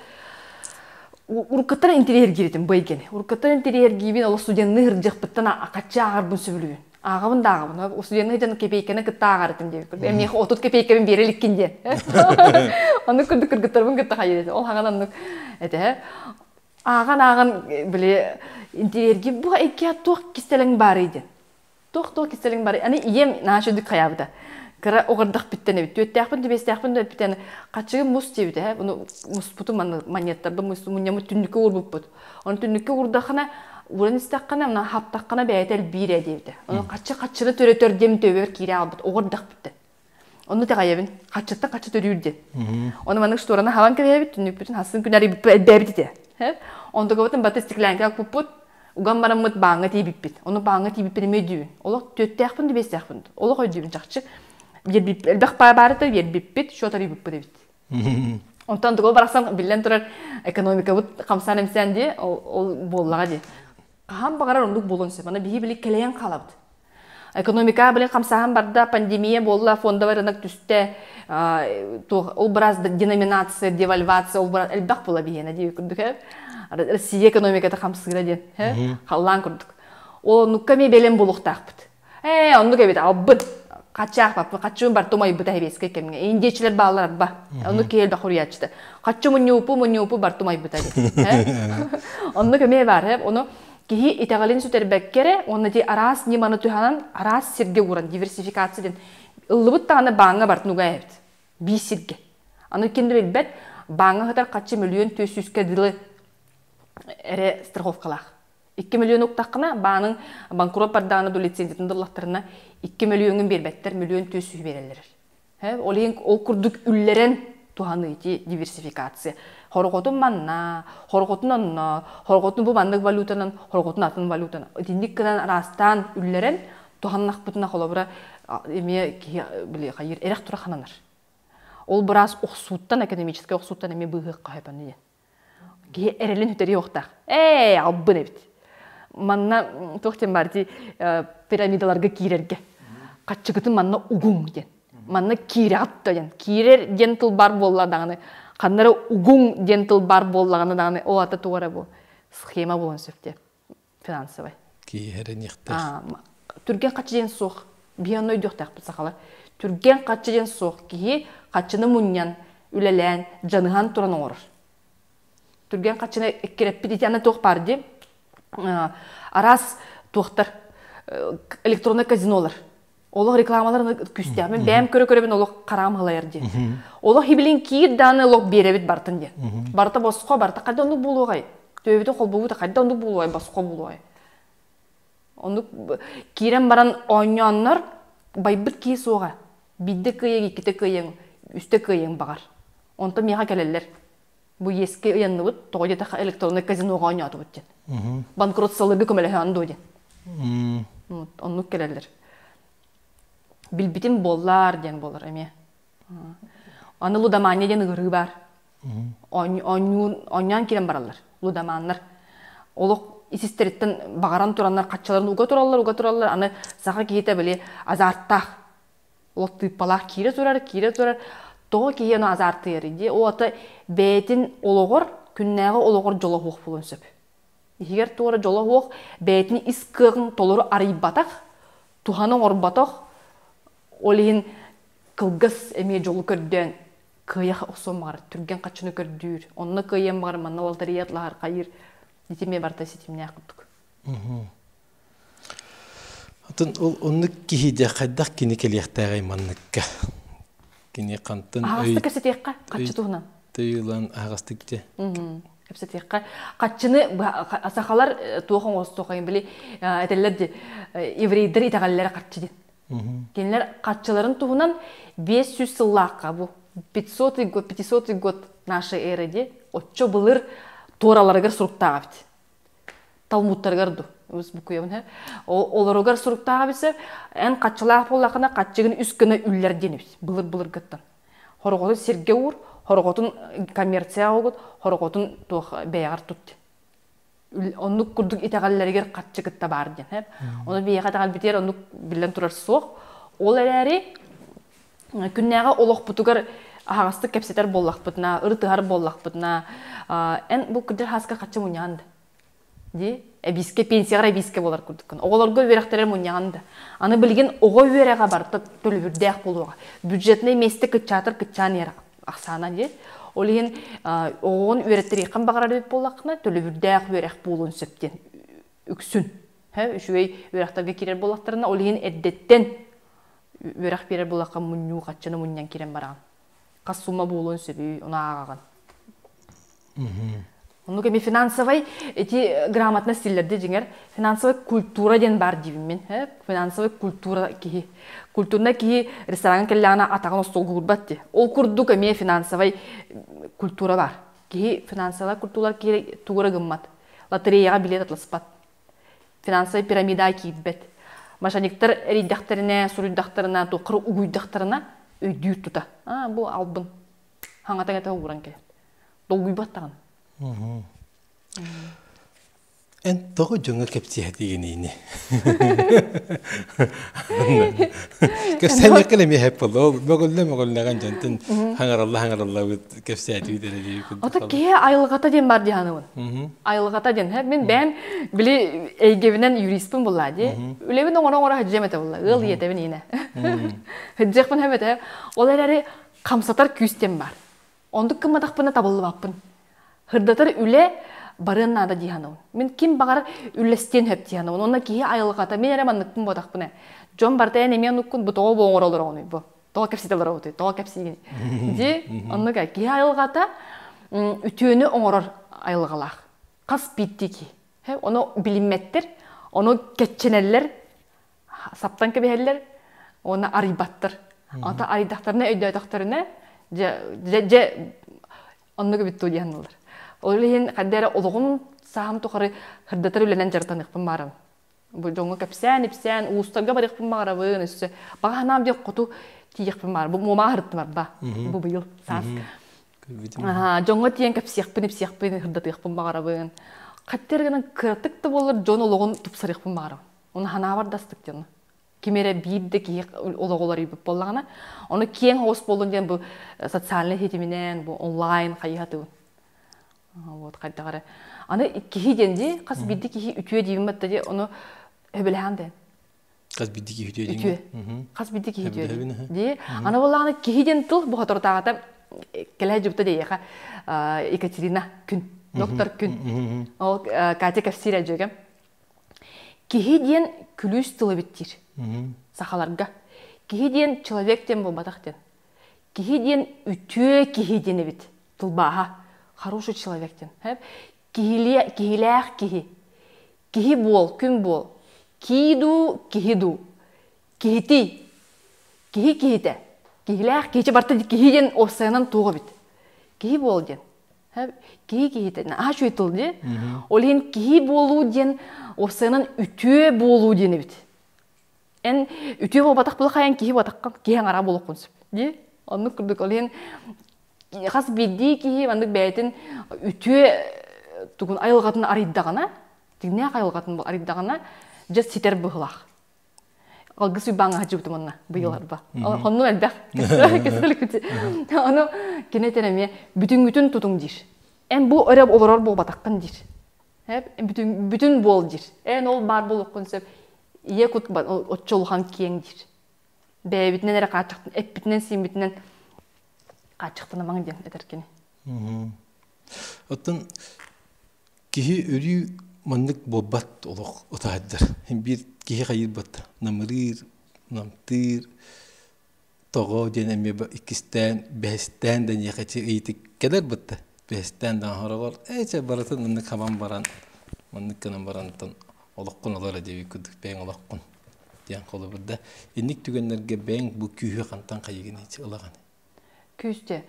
уруккаттан интириэһиргиир этим бу эйгэни. Уруккаттан интириэһиргиибин, олох студенныы сылдьыахпыттан хаччы ааҕарбын сөбүлүүбүн. Ааҕабын да ааҕабын. Студенныы дьон кэпиэйкэни кытта ааҕар этим диэбит курдук. Эмиэхэ 30 кэпиэйкэбин биэрэ иликкин диэн. Оннук курдук кыргыттарбын кытта хайыр этим. Ол хаҥан оннук этэ. Ааҕан-ааҕан били интириэһиргии бу эйгэ туох кистэлэҥ баарый диэн. Туох-туох кистэлэҥ бары. Аны ийэм наһаа үчүгдүк хайаабыта. Кыра оҕордох бүттэн эбит. Түөттээхпин, түбэстээхпин да эппитэн хаччыгым мус диэбитэ. Ээ. Ону муспутум манна манньыаттарбын мунньаммыт түннүккэ уурбуппут. Ону түннүккэ уурдаххына, ууран истэххинэ, мына хаптаххына бэйэтэ элбиир ээ диэбитэ. Ону хаччы хаччыны төрөтөр диэм төбөбөр киирэ хаалбыт. Оҕордох бүттэн. Онну итэҕэйэбин. Хаччыттан хаччы төрүүр диэн. Ону маннык штораны хабан кэбиһэбит, түннүкпүтүн хассын күн арыйбыппыт элбээбит этэ. Онтукабытын баты стеклянка укпуппут, уган бараммыт бааҥҥа тиийбиппит. Ону бааҥҥа тиийбиппин эмиэ өйдүүбүн. Олох түөттээхпин да биэстээхпин. Олох өйдүүбүн чахчы. Биэрбип, элбэх баа баарыта биэрбиппит, счет арыйбыппыт эбит. Онтон тугу барахсан биллэн турар экономикабыт хамсаан эмсээн дии, ол, ол буоллаҕа дии. Хаһан баҕарар оннук буолуон сөп. Аны биһи били кэлэйэн хаалабыт. Экономика билин хамсааһын барда, пандемия буолла, фондовый рынок түстэ, ол быраз деноминация, девальвация, ол быраз элбэх була биһиэнэ дии курдук Россия экономиката хамсыыра диэн, халлаан курдук. Ол оннукка эмиэ бэлэм буолуохтаахпыт. Ээ, оннук эбит, албын. Хаччаах баппы, хаччуун бар тумайбыта хэбиэскэй кэмҥэ. Индиечилэр бааллар арба. Оннук киһи элбэх хуруйааччыта. Хаччу мунньуупу, мунньуупу бар тумайбыта диэн. Оннук эмиэ баар. Ону киһи итэҕэлин сүтэрбэккэ эрэ уонна ити араас ньыманы туһанан араас сиргэ ууран диверсификация диэн ыллыбыт даҕаны бааҥҥа бартын угай эбит биир сиргэ аны ким да билбэт бааҥҥа сытар хаччы мөлүйүөн түөрт сүүскэ дылы эрэ страховкалаах 2 мөлүйүөн уктаххына бааныҥ банкрот бардаҕына ду лицензиятын дыллахтарына 2 мөлүйүөҥүн биэрбэттэр мөлүйүөн түөрт сүүһү биэрэллэр Ол иһин ол курдук үллэрэн туһаныы ити диверсификация. Хорҕотун манна, хорҕотун онно, хорҕотун бу маннык валютанан, хорҕотун атын валютанан. Итинник гынан араастаан үллэрэн туһаннахпытына холобура эмиэ киһи били хайыыр эрэх тура хананар. Ол быраас охсууттан экономическай охсууттан эмиэ быыһыахха сөп диэн. Киһи эрэлин сүтэриэ Ээ, албын эбит. Манна туох диэн баар ити пирамидаларга киирэргэ. Хаччыгытын манна угуҥ диэн. Манна киирэҕит да диэн. Киирэр диэн тыл бар буолла даҕаны. Ханна эрэ угуҥ диэн тыл бар буоллаҕына даҕаны ол ата туох эрэ бу схема буолуон сөп диэн финансовай. Киирэниэхтээх. Түргэн хаччы диэн суох. Биһи онно өйдүөхтээхпит сахалар. Түргэн хаччы диэн суох. Киһи хаччыны мунньан, үлэлээн, дьаныһан туран оҥорор. Түргэн хаччыны эккирэппит ити аны туох баар дии. Араас туохтар электронный казинолар. Олох рекламаларын күүстээх. Мен бэйэм көрө-көрөбүн олох хараам халайар диэн. Олох хибилин киир дааны олох биэрэбит бартын диэн. Барыта босхо, барыта хайда оннук буолуоҕай? Төбөбүтүн холбобута хайда оннук буолуоҕай, босхо буолуоҕай? Оннук киирэн баран оонньооннор байбыт киһи суоҕа. Биирдэ кыайыҥ, иккитэ кыайыҥ, үстэ кыайыҥ баҕар. Онтон миэхэ кэлэллэр. Бу иэскэ ыйанныбыт, тоҕо диэтэххэ электроннай казиноҕа оонньоотубут диэн. Банкротстволарга көмөлөһөөн дуо диэн. Оннук кэлэллэр. Билбитим буоллар диэн буолар эмиэ. Аны лудомания диэн ыарыы баар. Оонньоон киирэн бараллар лудоманнар. Олох исистэриттэн баҕаран тураннар хаччаларын уга тураллар, уга тураллар. Аны саха киһитэ били азарттаах олох тыыппалаах киирэ турар, киирэ турар. Тоҕо киһи ону азартыйарый дии? Ол ата бэйэтин олоҕор, күннээҕи олоҕор дьоло суох буолуон сөп. Иһигэр туора дьоло суох, бэйэтин ис кыаҕын толору арыйбатах, туһаны оҥорботох, ол иһин кылгас эмиэ дьолу көрдөөн кыайа охсуон баҕарар, түргэн хаччыны көрдүүр, онно кыайыан баҕарар, манна лотерея атлаһар, хайыыр, ити эмиэ барыта ситимнээх курдук. Атын ол оннук киһи дьэ хайдах кини кэлиэхтээҕий манныкка? Кини хантан Аһаҕастык кэпсэтиэххэ хаччы туһунан. Тыйылан аһаҕастык дьэ. Кэпсэтиэххэ. Хаччыны сахалар туох оҥостуохайын били этэллэр ди еврейдэр итэҕэллэрэ харчы диэн. Кинилэр харчыларын туһунан 500 сыллаахха бу 500 год, 500 год нашей эры ди оччо былыр туораларыгар суруктаах эбит. Талмуттарыгар ду букуйабын олоругар суруктаах эбит эн хаччылаах буоллахына хаччыгын үс гына үллэр диэн эбит былыр былыргыттан. Хорҕотун сиргэ уур, хорҕотун коммерция оҕут, хорҕотун туох бэйэҕэр тут оннук курдук итэҕэллэригэр хаччы кытта баар диэн. Ону биһиэхэ итэҕэлбитигэр оннук биллэн турар суох. Ол эрээри күннээҕи олохпутугар аһаҕастык кэпсэтэр буоллахпытына, ырытыһар буоллахпытына, эн бу кырдьар хааска хаччы мунньаҕын да дии эбиискэ пенсияҕар эбиискэ буолар курдуккун оҕолорго үөрэхтэрэ мунньаҕын да аны билигин оҕо үөрэҕэ барыта төлөбүрдээх буолуоҕа бюджетнай миэстэ кыччаатар кыччаан иһэр ахсаана дии ол иһин оҕоҕун үөрэттэриэххин баҕарар эбит буоллаххына төлөбүрдээх үөрэх буолуон сөп диэн үксүн үчүгэй үөрэхтэргэ киирэр буоллахтарына ол иһин эрдэттэн үөрэх биэрэр буоллахха мунньуу хаччыны мунньан киирэн бараҕын хас сумма буолуон сөбүй ону ааҕаҕын Оннук эми финансовай эти грамотно стиллэрди дьиҥэр финансовай культура диэн баар диибин мин. Финансовай культура киһи. Культурнай киһи рестораҥҥа кэллэҕинэ атаҕын остуолга уурбат дии. Ол курдук эмиэ финансовай культура баар. Киһи финансовай культура киһи тугура гыммат. Лотереяҕа билет атласпат. Финансовай пирамида киирбэт. Мошенниктар эрийдэхтэринэ, суруйдахтарына, туоххара угуйдахтарына өйдүүр тута. А, бу албын. Хаҥатан этэ ууран кэлэр. Долгуйбат даҕаны. Эн тоҕо дьоҥҥо кэпсиэхтигиниини? Кэпсээннэххэ эмиэ хэп буолла. Мөҕүллэ мөҕүллэҕин дьонтон хаҥаралла хаҥараллабыт кэпсээтибит эрэ диэбит. Ото киһи айылҕата диэн бар дии саныыбын. Айылҕата диэн. Мин бэйэм били эйгэбинэн юристпын булла дии. Үлэбин оҥоро-оҥоро сылдьыам этэ булла. Ыал ийэтэбин иинэ. Сылдьыахпын хэм этэ. Ол эрээри хамсатар күүс диэн бар. Оннук гымматахпына табыллыбаппын. Сырдатар үлэ барыан наада дии саныыбын. Мин ким баҕарар үллэстиэн сөп дии саныыбын. Онно киһи айылҕата, мин эрэ манныкпын буотахпына. Дьон барыта эн эмиэ оннуккун, бу тоҕо бу оҥоро олороҕунуй бу? Тоҕо кэпсэтэ олоробутуй? Тоҕо кэпсиигин? Дии, оннук киһи айылҕата үтүөнү оҥорор айылҕалаах. Хас биирдии киһи. Ону билиммэттэр, ону кэччэнэллэр, саптан кэбиһэллэр уонна арыйбаттар. Ата арыйдахтарына өйдөөтөхтөрүнэ дьэ дьэ дьэ оннук эбит дуу диэн ылар. Ол иһин ханна эрэ олоҕум саам тухары сырдатар үлэнэн дьарыктаныахпын баарым. Бу дьоҥҥо кэпсээн-ипсээн уустарга барыахпын баҕарабын өссө баҕа санаам диэн хоту тиийиэхпин баар. Бу муомаҕа сырыттым арба. Бу быйыл саас. Дьоҥҥо тиийэн кэпсиэхпин-ипсиэхпин, сырдатыахпын баҕарабын. Хаттар эрэ гынан кыратык да буоллар дьон олоҕун тупсарыахпын баҕарабын. Ону ханаабар да астык диэн. Ким эрэ биир да киһи олоҕу уларыйбыт буоллаҕына, ону киэҥ оҕус буоллун диэн бу социальнай ситиминэн, бу онлайн хайыһатыбын. Вот хайдах эрэ. Аны киһи диэн дии, хас биирдии киһи үтүө диибин батта дии, ону өбүлэһэн диэн. Хас биирдии киһи үтүө диэн. Үтүө. Хас биирдии киһи үтүө диэн. Дии. Аны буоллаҕына киһи диэн тыл бу соторутааҕыта кэлэ дьыбыта диэхэ Екатерина күн, доктор күн. Ол Катя кэпсиир дьүөгэм. Киһи диэн күлүүс тыл эбит диир сахаларга. Киһи диэн человек диэн буолбатах диэн. Киһи диэн үтүө киһи диэн эбит тылбааһа. Хороший человек диэн. Киһилиэ, киһилээх киһи. Киһи буол, күн буол. Кии дуу, киһи дуу. Киһитий. Киһи киһитэ. Киһилээх киһи барыта киһи диэн уопсайынан туох эбит. Киһи буол диэн. Киһи киһитэ наһаа үчүгэй тыл дии. Ол иһин киһи буолуу диэн уопсайынан үтүө буолуу диэн эбит. Эн үтүө буолбатах була хайан киһи буолбатаххын киһи аҥара буолуоххун сөп дии. Оннук курдук ол иһин хас биирдии киһи маннык бэйэтин үтүө тугун айылҕатын арыйдаҕына, дьиҥнээх айылҕатын арыйдаҕына дьэ ситэр быһыылаах. Алгыс Уйбааҥҥа сылдьыбытым онно быйыл арба. Онну элбэх. Ону кини этэр эмиэ бүтүҥҥүтүн тутуҥ диир. Эн бу эрэ олорор буолбатаххын диир. Бүтүн, бүтүн буол диир. Эн ол баар буолуоххун сөп. Ийэ кут оччо улахан киэҥ диир. Бэйэбитинэн эрэ хааччахтан, эппитинэн-сииммитинэн хааччахтанамаҥ диэн этэр кини. Оттон Киһи өрүү маннык буолбат олох утаайдар. Биир киһи хайыырбат намырыыр, намтыыр, тоҕо диэн эмиэ иккистээн, бэһистээн да диэхэ ыйытык кэлэр бытта. Бэһистээн да хороҕор ээ чэ барытын маннык хабан баран, маннык гынан барантан олоххун олор диэбит курдук бэйэҥ олоххун диэн холобур да. Инник түгэннэргэ бэйэҥ бу күүһү хантан хайыгын ылаҕын? Күүсчэ.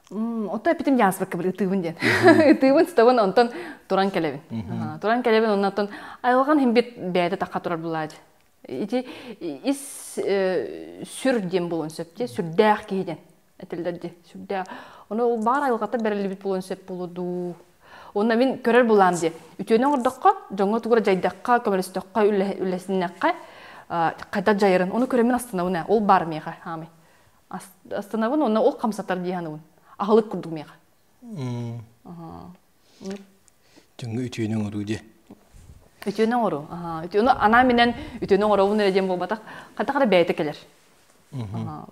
Ото эпитим дьааспакка били ытыыбын диэн. Ытыыбын сытабын онтон туран кэлэбин. Туран кэлэбин оннотон айылҕан иһин бит бэйэтэ тахха турар булаадьы. Ити ис сүр диэн буолуон сөп дии, сүрдээх киһи диэн этиллэр дии, сүрдээх. Ону ол баар айылҕата бэриллибит буолуон сөп буолуо дуу. Уонна мин көрөр булаам дии. Үтүөнү оҥордоххо, дьоҥҥо тугу эрэ дьайдахха, көмөлөстөххө, үллэһиннэххэ, хайдах дьайарын, ону көрөммүн астынабын ээ. Ол баар миэхэ хаамай. Астынабын уонна ол хамсатар дии саныыбын. Аһылык курдук миэхэ. Дьоҥҥо үтүөнү оҥоруу диэ. Үтүөнү оҥоруу. Үтүөнү анаан минэн үтүөнү оҥоробун эрэ диэн буолбатах. Хайдах эрэ бэйэтэ кэлэр.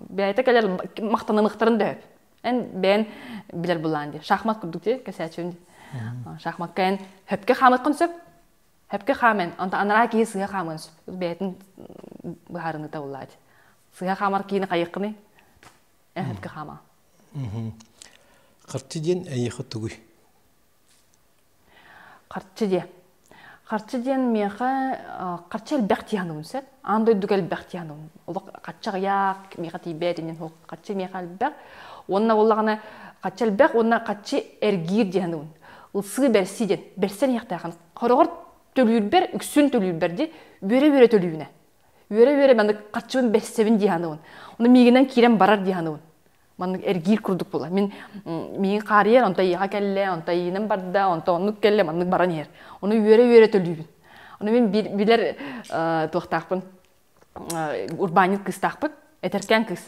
Бэйэтэ кэлэр махтанымыхтарын да сөп. Эн бэйэн билэр булаан дии. Шахмат курдук дии, кэсээччибин дии. Шахмакка эн хөпкө хаамыаххын сөп. Хөпкө хааман, онтон анараа киһи сыһа хаамыан сөп. Бэйэтин быһаарыныыта буллаа дии. Сыһа хаамар киини хайыаххыный? Эһэтгэ хаама. Харчы диэн эйиэхэ тугуй? Харчы диэ. Харчы диэн миэхэ харчы элбэх дии саныыбын сөп. Аан дойдуга элбэх дии саныыбын. Олох харчы аҕыйах, миэхэ тиийбэт иннин суох. Харчы миэхэ элбэх. Уонна буоллаҕына харчы элбэх уонна харчы эргиир дии саныыбын. Ылсыы бэрсии диэн. Бэрсэн иһиэхтээхин. Хороҕор төлүүрбэр, үксүн төлүүрбэр дии, үөрэ-үөрэ төлүүбүнэ. Үөрэ-үөрэ маннык харчыбын бэссэбин дии саныыбын. Ону миигинэн киирэн барар дии саныыбын. Маннык эргиир курдук була. Мин миигин хаарыйар, онто ийэҕэ кэллэ, онто ийинэн барда, онто оннук кэллэ, маннык баран иһэр. Ону үөрэ-үөрэ төлүүбүн. Ону мин билэр туохтаахпын, урбаанньыт кыыстаахпын, этэркээн кыыс.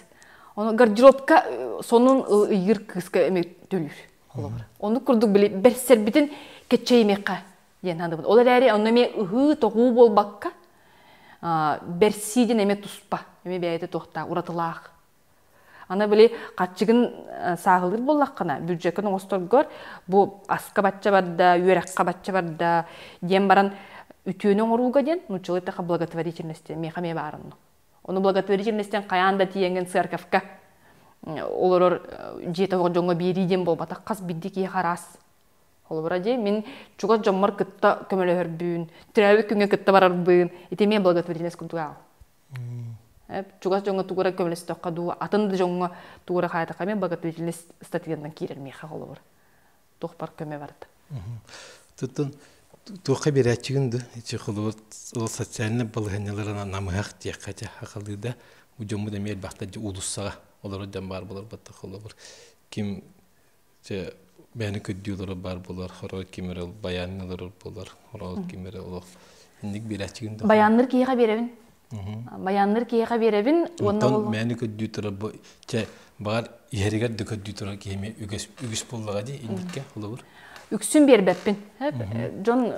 Ону гардеробка сонун ыйыыр кыыска эмиэ төлүүр. Холобур. Оннук курдук били бэрсэрбитин кэччэйимиэххэ диэн саныыбын. Ол эрээри онно эмиэ ыһыы-тоҕуу буолбакка, бэрсии диэн эмиэ туспа, эмиэ бэйэтэ туохтаах, уратылаах. Аны били хаччыгын сааһылыыр буоллаххына, бюджеккын оҥосторгор бу аска бачча барда, үөрэххэ бачча барда диэн баран үтүөнү оҥорууга диэн нууччалыы эттэххэ благотворительность диэн миэхэ эмиэ баар онно. Ону благотворительностьтэн хайаан да тиийэҥҥин церковка олорор дьиэ тоһоҕо дьоҥҥо биэрии диэн буолбатах хас биирдии киһиэхэ араас. Холобура дии мин чугас дьоммор кытта көмөлөһөрбүн, төрөөбүт күҥҥэ кытта барарбын, ити эмиэ благотворительность курдук аал. Чугас дьоҥҥо тугу эрэ көмөлөстөххө дуу, атын да дьоҥҥо тугу эрэ хаайтахха эмиэ благотворительность статьянан киирэр миэхэ холобур. Туох бар көмө барда. Туттун туохха биэрээччигин ду ичи холобур ол социальнай балаһыанньаларынан намыһах диэххэ дьэ хахалыы да бу дьоммут эмиэ элбэхтэр дьэ уулуссаҕа олорор дьон баар буолар батта холобур ким дьэ бэйэни көрдүү олорор баар буолар хороо ким эрэ баянын олорор буолар хороо ким эрэ олох инник биэрээччигин да Баянныр киһиэхэ биэрэбин. Баянныр киһиэхэ биэрэбин уонна Онтон мэни көрдүү турар бу чэ баҕар иһэригэр да көрдүү турар киһи эмиэ үгэс үгүс буоллаҕа дии инникке холобур. Үксүн биэрбэппин. Дьон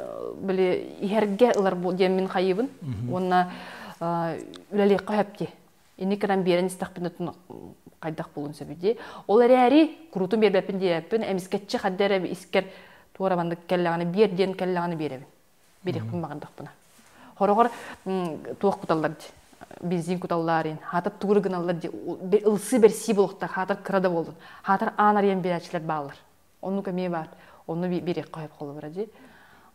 били иһэргэ ылар диэн мин хайыыбын уонна үлэлиэххэ сөп дии. Инник гынан биэрэн истэхпинэ хайдах буолуон сөбүй дии. Ол эрээри куруутун биэрбэппин диэбэппин, эмискэччи ханна эрэ искэр туора маннык кэллэҕинэ биэр диэн кэллэҕинэ биэрэбин. Биэриэхпин баҕардахпына. Хороҕор туох куталлар дии бензин куталлар хаатар тугу гыналлар дии ылсыы бэрсии буолуохтаах хаатар кыра да буоллун хаатар аан арыйан биэрээччилэр бааллар оннук эмиэ баар онну биэриэххэ сөп холобура дии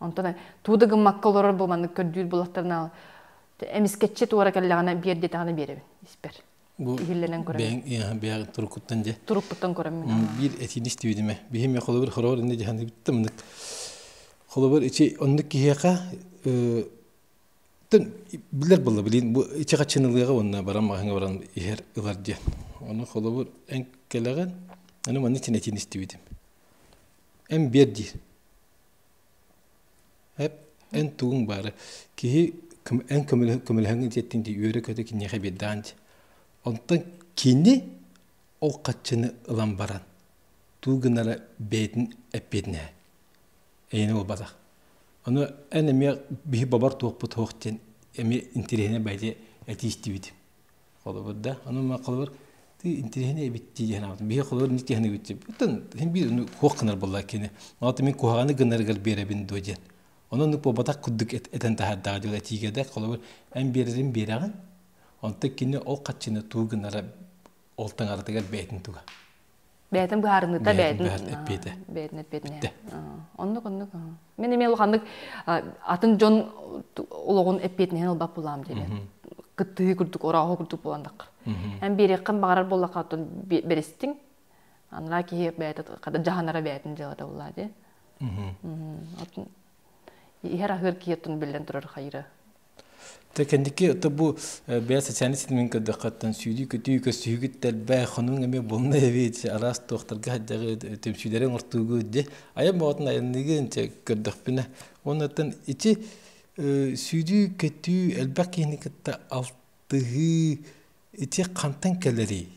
онтон туу да гыммакка олорор бу маннык көрдүүр буоллахтарына эмискэччи туора кэллэҕинэ биэр диэтэҕинэ биэрэбин испэр Бу иһиллэнэн көрөммүн бэйэҥ бэйэҕин туруккуттан дьэ турукпуттан көрөммүн биир этиини истибитим биһи эмиэ холобур хороҕор иннэ дьаһаныбыттым мынык холобур ичи оннук киһиэхэ тэн билэр буолла билин бу ичи хаччынылыаҕа уонна баран маһыҥа баран иһэр ылар диэн ону холобур эн кэлэҕин аны маннык чин этиини истибитим эн биэр диир Эп эн тугуҥ баары киһи эн көмөлөһөҥҥүн диэттиҥ дии үөрэ-көтө киниэхэ биэрдэҕин дии. Онтон кини ол хаччыны ылан баран туу гынара бэйэтин эппиэтинэһэ. Эйиэнэ буолбатах. Ону эн эмиэ биһи бобор туохпут суох диэн эмиэ интэриэһинэй бэйэтэ этии истибитим. Холобур да, ону ма холобур ты интэриэһинэй эбит дии санаабытым. Биһи холобур инник диэхинэ эбит Оттон син биир хуох гынар буолла кини. Маҕата мин куһаҕаны гынарыгар биэрэбин дуо диэн. Онон оннук буолбатах курдук этэн таһаардаҕа дьыл этиигэ да холобур эн биэрэрин биэрэҕин, онтон кини ол хаччыны туу гынара ол таҥаратыгар бэйэтин туга. Бэйэтин быһаарыныыта бэйэтин эппиэтэ. Бэйэтин эппиэтинэһэ. Оннук оннук. Мин эмиэ улаханнык атын дьон олоҕун эппиэтинэһин ылбат буолаам диэн. Кыттыһыы курдук, орооһу курдук буолан таххар. Эн биэриэххин баҕарар буоллахха оттон бэристиҥ. Анараа киһи бэйэтэ хата дьаһанара бэйэтин дьыалата буоллаа дии. Оттон иһэр аһыыр киһи оттон биллэн турар хайыра. Тэ кэнники ото бу бэйэ социальнай ситимин көрдөххөттөн сүүрүү-көтүү көссүһүгүт элбэх хонуҥ эмиэ буолна эбит араас туохтарга сылдьаҕыт түмсүүлэри оҥортуугут дьэ айан боҕотун айанныгын чэ көрдөхпүнэ уоннаттан ити сүүрүү-көтүү элбэх киһини кытта алтыһыы ити хантан кэлэрий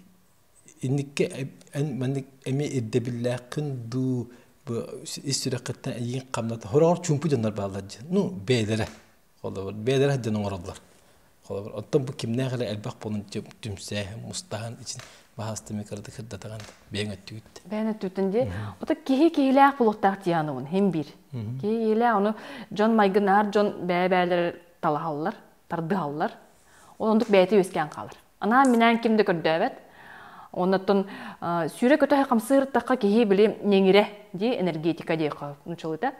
инникке эн маннык эмиэ ирдэбиллээххин дуу бу ис сүрэххиттэн эйигин хамната хороҕор чуумпу дьоннор бааллар дьэ ну бэйэлэрэ Холобур, бэйэлэрэ сылдьан оҥороллор. Холобур, оттон бу кимнээх эрэ элбэх буолан түмсээһин, мустаһан ичин баһаастами кырды кырдатаҕын бэйэҥ өттүгүт. Бэйэн өттүттэн дии. Ото киһи киһилээх булуохтаах диэн хим биир. Киһи киһилээх ону дьон майгынаар дьон бэйэ-бэйэлэрэ талаһаллар, тардыһаллар. Ол оннук бэйэтэ үөскээн хаалар. Анаан минээн ким да көрдөөбөт. Оннуттан сүүрэ-көтө хамсыыртахха киһи били ньэҥирэ дии энергетика диэххэ нучалыта.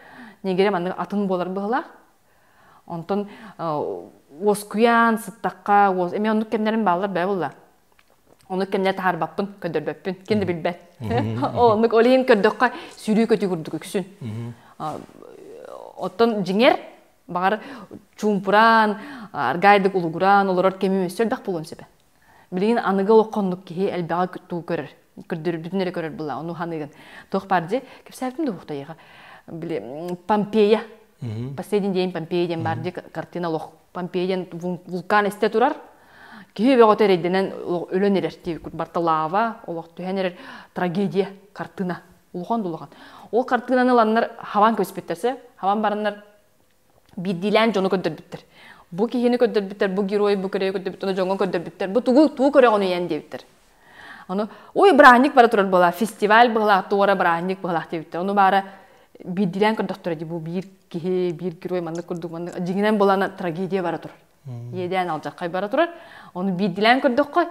Ньэҥирэ маннык атын буолар быһылаах. Онтон уоскуйан сыттахха, эмиэ оннук кэмнэрим бааллар бээ буолла. Оннук кэмнэр таһаарбаппын, көрдөрбөппүн, ким да билбэт. Оннук ол иһин көрдөххө сүүрүү көтүү курдук үксүн. Оттон дьиҥэр баҕар чуумпураан, аргайдык улугураан олорор кэмим өссө элбэх буолуон сөп. Билигин аныгы олоххо оннук киһи элбэҕи туу көрөр. Көрдөрбүтүн эрэ көрөр була, ону ханыгын. Туох бар дии, кэпсээбитим да ухтайыга. Били Помпея. Последний день Помпея диэн бар дии картина олох. Помпея диэн вулкан эстэ турар. Киһи бөҕөтө эрэйдэнэн өлөн эрэр дии барта лава, олох түһэн эрэр трагедия картина. Улахан да улахан. Ол картинаны ыланнар хабан көспүттэрсе, хабан бараннар биирдиилээн дьону көрдөрбүттэр. Бу киһини көрдөрбүттэр, бу герой, бу көрөйү көрдөрбүттэр, ону дьоҥҥо көрдөрбүттэр. Бу тугу тугу көрөҕүн үйэн диэбиттэр. Ону ой бырааһынньык бара турар буолаа, фестиваль быһылаах, туора бырааһынньык быһылаах диэбиттэр. Ону баара биирдиилээн көрдөхтөрө дии бу биир киһи, биир герой маннык курдук маннык дьиҥинэн булана трагедия бара турар. Иэдээн алдьархай бара турар. Ону биирдиилээн көрдөххө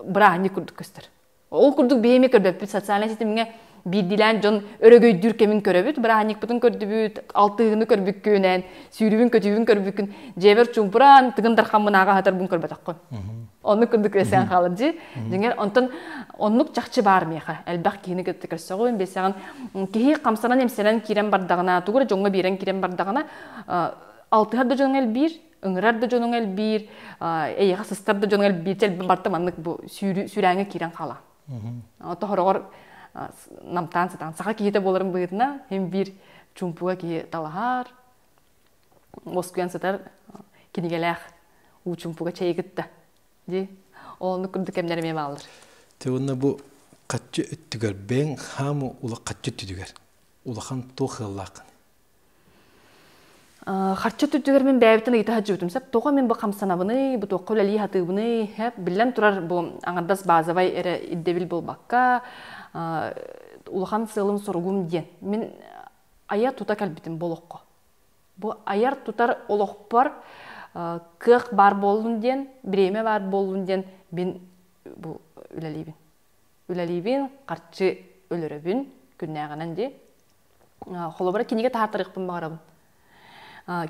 бырааһынньык курдук көстөр. Ол курдук биһи эмиэ көрбөппүт социальнай ситимҥэ биирдиилээн дьон өрөгөйдүүр кэмин көрөбүт, бырааһынньыкпытын көрдүбүт, алтыһыыны көрбүккүнэн, сүүрүбүн-көтүүбүн көрбүккүн, дьиэбэр чуумпураан, тыгын дархаммын ааҕа сытарбын көрбөтөххүн. Оннук курдук өсөөн хаалар дии. Дьиҥэр, онтон оннук чахчы баар миэхэ. Элбэх киһини кытта көрсөҕүн, билсэҕин. Киһи хамсанан-имсэнэн киирэн бардаҕына, тугу эрэ дьоҥҥо биэрэн киирэн бардаҕына, алтыһар да дьоҥҥо элбиир, ыҥырар да дьонуҥ элбиир, эйиэхэ сыстар да дьонуҥ элбиир, чэ барыта маннык бу сүүрээҥҥэ киирэн хаала. Тоһороҕор намтаан сытан саха киһитэ буоларын быһыытынан син биир чуумпуга киһи талаһар, уоскуйан сытар кинигэлээх уу чуумпуга чэйи кытта. Дии. Ол курдук кэмнэр эмиэ бааллар. Те уонна бу хаччы өттүгэр бэйэҥ хаамы ула хаччы өттүгэр улахан туох ыаллааххын? Харчы өттүгэр мин бэйэбиттэн ыйыта сылдьыбытым сөп. Тоҕо мин бу хамсанабыный, бу туохха үлэлии сатыыбыный? Биллэн турар, бу аҥардас базовай эрэ ирдэбил буолбакка, улахан сыалым-соругум диэн. Мин айа тута кэлбитим бу олоххо. Бу айар тутар олохпор кыах баар буоллун диэн, бириэмэ баар буоллун диэн мин бу үлэлиибин. Үлэлиибин, харчы өлөрөбүн күннээҕинэн дии. Холобура, кинигэ таһаартарыахпын баҕарабын.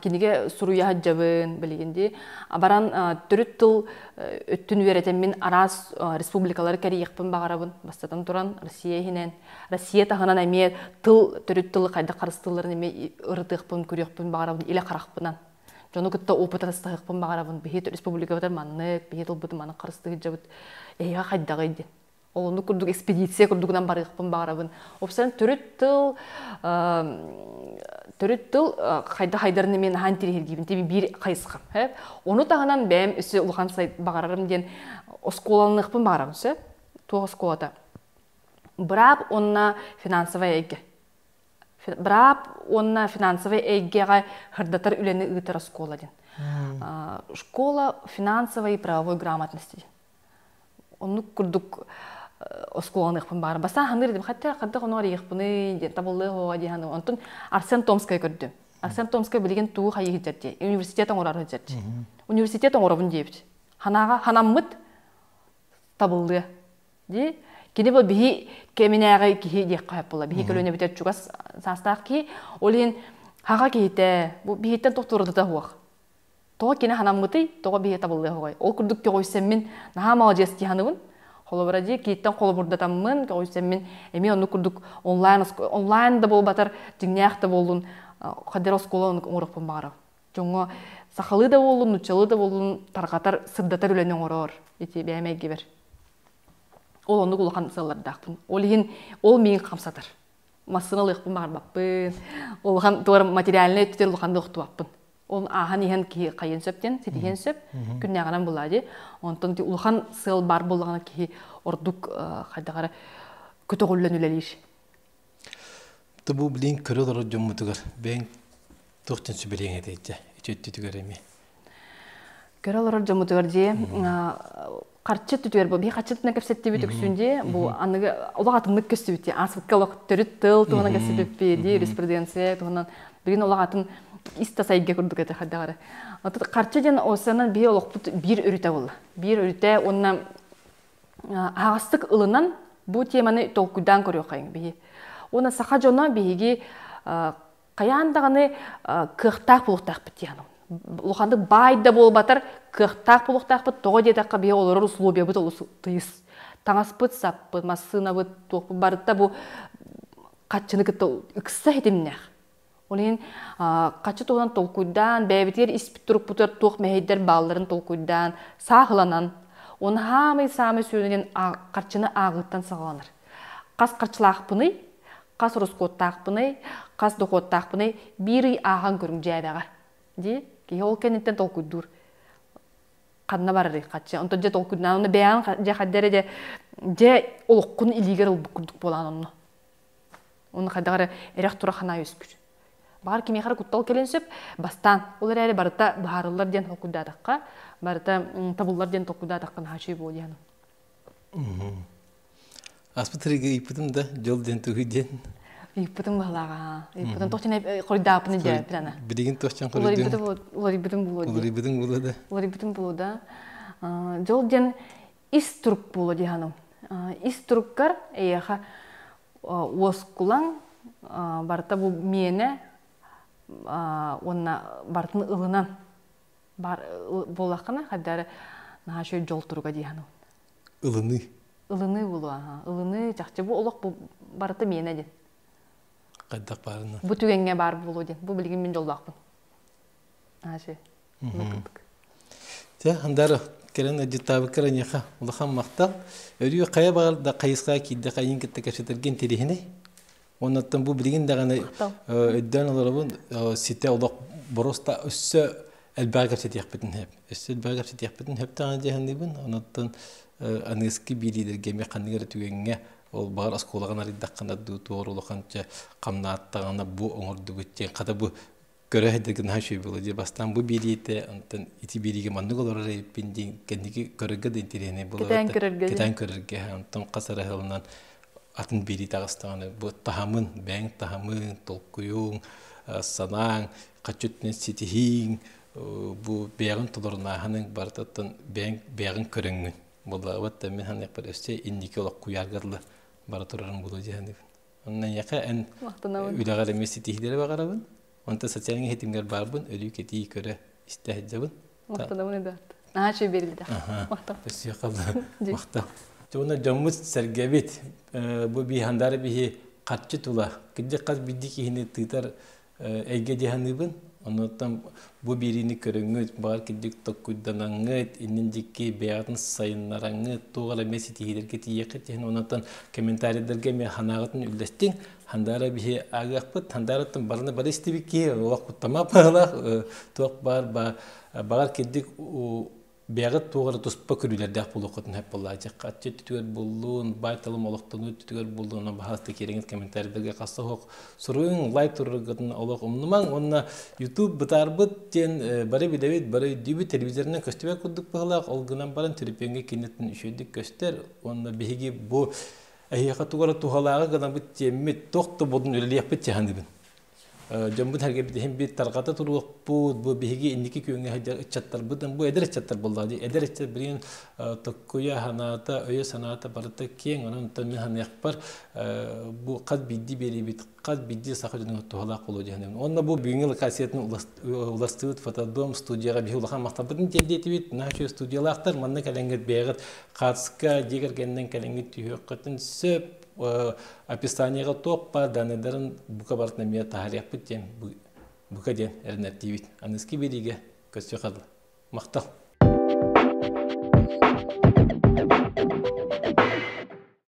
Кинигэ суруйа сылдьабын билигин дии. Баран төрүт тыл өттүн үөрэтэммин араас республикалары кэрийиэхпин баҕарабын. Бастатан туран, Россия иһинэн. Россия таһынан эмиэ тыл, төрүт тылы хайдах харыстыылларын эмиэ ырытыахпын, көрүөхпүн баҕарабын илэ харахпынан. Дьону кытта опыт атастаһыахпын баҕарабын. Биһи республикабытын маннык, биһи тылбытын маннык харыстыы сылдьабыт. Эһиэхэ хайдаҕый диэн. Ол оннук курдук экспедиция курдугунан барыахпын баҕарабын. Опсайан төрүт тыл төрүт тыл хайда хайдарын эмиэ наһаа интириэһиргиибин тиби биир хайысхам. Ону таһынан бэйэм өссө улахан баҕарарым диэн оскуолаланыахпын баҕарабын сөп. Туох оскуолата? Быраап уонна финансовай эйгэ. Быраап уонна финансовай эйгэҕэ сырдатар үлэни ыытар оскуола диэн. Школа финансовой и правовой грамотности диэн. Оннук курдук оскуоланыахпын баара. Бастаан ханыыр этим, хотя хайдах ону арыйыахпыный диэн табыллыа суоҕа дии саныыбын. Онтон Арсен Томскай көрдүм. Арсен Томскай билигин тугу хайыы сылдьар дии, университет оҥорор сылдьар дии. Университет оҥоробун диэбит. Ханаҕа ханаммыт табыллыа дии. Кини бу биһи кэминээҕи киһи диэххэ сөп буолла. Биһи көлүөнэбитигэр чугас саастаах киһи. Ол иһин хаха киһитэ, бу биһиттэн туох туоратыта суох. Тоҕо кини ханаммытый, тоҕо биһи табыллыаҕай? Ол курдук көҕүйсэммин наһаа маладьыас дии саныыбын. Холобура дии, кииттэн холобурдатаммын, көҕүйсэммин эмиэ оннук курдук онлайн, онлайн да буолбатар, дьиҥнээх да буоллун, хадер оскуола оннук оҥоруохпун баҕарабын. Дьоҥҥо сахалыы да буоллун, нууччалыы да буоллун тарҕатар, сырдатар үлэни оҥороор ити бэйэм эйгэбэр. Ол оннук улахан сыаллардаахпын. Ол иһин ол миигин хамсатар. Массыына ылыахпын баҕарбаппын. Улахан туора материальнай өттүгэр улаханнык охтубаппын. Ол ааһан иһэн киһи хайыан сөп диэн ситиһиэн сөп. Күннээҕинэн булаа дии. Онтон улахан сыал баар буоллаҕына киһи ордук хайдах эрэ көтөҕүллэн үлэлиир. Бу билин көрө олорор дьоммутугар бэйэҥ туох диэн сүбэлиэҥ этэй дьэ ити өттүтүгэр эмиэ. Көрө олорор дьоммутугар дии харчы өттүтүгэр бу биһи харчы өттүнэн кэпсэттибит үксүн дии бу аныгы олох атыннык көстүбүт дии ааспыкка олох төрүт тыл туһунан кэпсэппиппит дии юриспруденция туһунан билигин олох атын ис тас эйгэ курдук этэ хайдах эрэ харчы диэн осанан биһи олохпут биир өрүтэ буолла биир өрүтэ уонна аһаҕастык ылынан бу теманы толкуйдаан көрүөххэйиҥ биһи уонна саха дьоно биһиги хайаан даҕаны кыахтаах буолуохтаахпыт диэн улаханнык баай да буолбатар кыахтаах буолуохтаахпыт тоҕо диэтэххэ биһи олорор условиябыт олус тыйыс таҥаспыт саппыт массыынабыт туохпут барыта бу хаччыны кытта ыкса ситимнээх ол иһин хаччы туһунан толкуйдаан бэйэбитигэр испит турукпутугар туох мэһэйдэр баалларын толкуйдаан сааһыланан. Оны хаамай саамай сүрүнүн харчыны ааҕыыттан саҕаланар. Хас харчылаахпыный, хас ороскуоттаахпыный, хас дохуоттаахпыный биир ый ааһан көрүҥ дьээбэҕэ. Дии, киһи ол кэнниттэн толкуйдуур. Ханна барарый хаччы. Онтон дьэ толкуйдаан, онно бэйэҕин дьэ хайда эрэ дьэ дьэ олоххун илиигэр ылбыт курдук буолаан онно. Оны хайдах эрэ эрэх тура ханаа үөскүүр. Баҕар кимиэхэ эрэ куттал кэлин сөп, бастаан. Ол эрээри барыта быһаарыллар диэн толкуйдаатахха, барыта табыллар диэн толкуйдаатахха наһаа үчүгэй буолуо диэн. Аспыт ырыга ыйыппытым да, дьол диэн тугуй диэн. Ыйыппытым баһылааҕа. Ыйыппытым тохчун хорйдааппын дьэ ана. Билигин тохчон хорйдуун. Уларыйбытым булуо. Уларыйбытым булуо да. Уларыйбытым булуо да. Дьол диэн ис турук буолуо дии ханым. Ис туруккар эйиэхэ уоскулаҥ барыта бу миэнэ уонна барытын ылынан бар буоллаххына хайда эрэ наһаа үчүгэй дьол туруга дии саныыбын. Ылыныы. Ылыныы буолуо аха. Ылыныы чахчы бу олох бу барыта миэнэ диэн. Хайдах баарына. Бу түгэҥҥэ баар буолуо диэн. Бу билигин мин дьоллоохпун. Наһаа үчүгэй. Чэ, Андара, кэлэн ыдьыттаабыккар эйиэхэ улахан махтал. Өрүү хайа баҕар да хайысхаҕа киирдэххэ эйигин кытта кэпсэтэргэ интэриэһинэй. Оннуттан бу билигин даҕаны өйдөөн олоробун, ситэ олох боруоста өссө элбэҕи кэпсэтиэхпитин сөп. Өссө элбэҕи кэпсэтиэхпитин сөп даҕаны дии саныыбын. Онуттан аныгыскы биэриилэргэ эмиэ ханнык эрэ түгэҥҥэ ол баҕар оскуолаҕын арыйдаххына дуу, туох улахан чэ хамнааттаҕына бу оҥордубут диэн хата бу көрө сылдьаргын наһаа үчүгэй буолуо дии. Бастаан бу биэриитэ, онтон ити биэриигэ маннык олорор эбиппин диэн кэнники көрөргө да интэриэһинэй буолар. Кэтээн көрөргө. Кэтээн көрөргө. Онтон хас эрэ сылынан атын биэрии таҕыстаҕына бу таһымын, бэйэҥ таһымыҥ, толкуйуҥ, санааҥ, хаччы ситиһииҥ, бу бэйэҕин толорунааһыныҥ барытыттан бэйэҥ бэйэҕин көрөҥҥүн буоллаҕыбат да мин саныахпар өссө инники олох куйаарга дылы бара турарым буолуо дии саныыбын. Онно эйиэхэ эн үлэҕэр эмиэ ситиһиилэри баҕарабын. Онтон социальнай ситимҥэр баарбын, өлүү кэтии көрө истэ сылдьабын. Махтанабын эбээт. Наһаа үчүгэй биэрилдэ. Махтал. Махтал. Уонна дьоммут сэргэбит бу биһандаары биһи харчы тула кырдьык хас биирдии киһини тыытар эйгэ дии саныыбын. Оннуттан бу биэриини көрөҥҥүт, баҕар кырдьык токкуйданаҥҥыт, иннин дьикки бэйэҕитин сайыннараҥҥыт, туох эрэ эмиэ ситиһиилэргэ тиийиэххит диэн оннуттан комментарийдарга эмиэ санааҕытын үллэстиҥ. Хандаара биһи ааҕыахпыт, хандаараттан барыны бары истибит киһи, олох куттама баҕалаах, туох баар баҕар кирдик бэйэҕит туох эрэ туспа көрүүлэрдээх буолуоххутун сөп буоллааччы. Хаччы өттүгэр буллун, баай-талым олохтонуу өттүгэр буллун, онон баһаалыста киирэҥит комментарийдарга хасса суох суруйуҥ, лайк тураргытын олох умнумаҥ. Уонна YouTube бытаарбыт диэн бары билэбит, бары өйдүүбүт, телевизорынан көстүбэт курдук быһыылаах, ол гынан баран төлөпүөҥҥэ киниттэн үчүгэйдик көстөр. Уонна биһиги бу эһиэхэ тугу эрэ туһалааҕы гынабыт диэммит, туох да буоллун үлэлиэхпит дьаһаныбын. Дьоммут сэргэбитин биир тарҕата туруохпут, бу биһиги инники күөҥҥэ сылдьар ыччаттарбытын, бу эдэр ыччаттар буоллаҕа дии, эдэр ыччат билигин токкуйа санаата, өйө санаата барыта киэҥ, онон онтон мин саныахпар бу хас биирдии биэриибит, хас биирдии саха дьонугар туһалаах буолуо дии саныыбын. Уонна бу бүгүҥҥү локациятын уларыстыбыт фотодом студияҕа биһи улахан махталбытын тиэрдиэтибит. Наһаа үчүгэй студиялаахтар, манна кэлэҥҥит бэйэҕит хаатыска дьиэ кэргэнинэн кэлэҥҥит түһүөххүтүн сөп. Описаниеҕа туох баар данныйдарын бука барытын эмиэ таһаарыахпыт диэн бука диэн эрэнэрдиибит. Аныгыскы биэриигэ көрсүөххэ дылы. Махтал!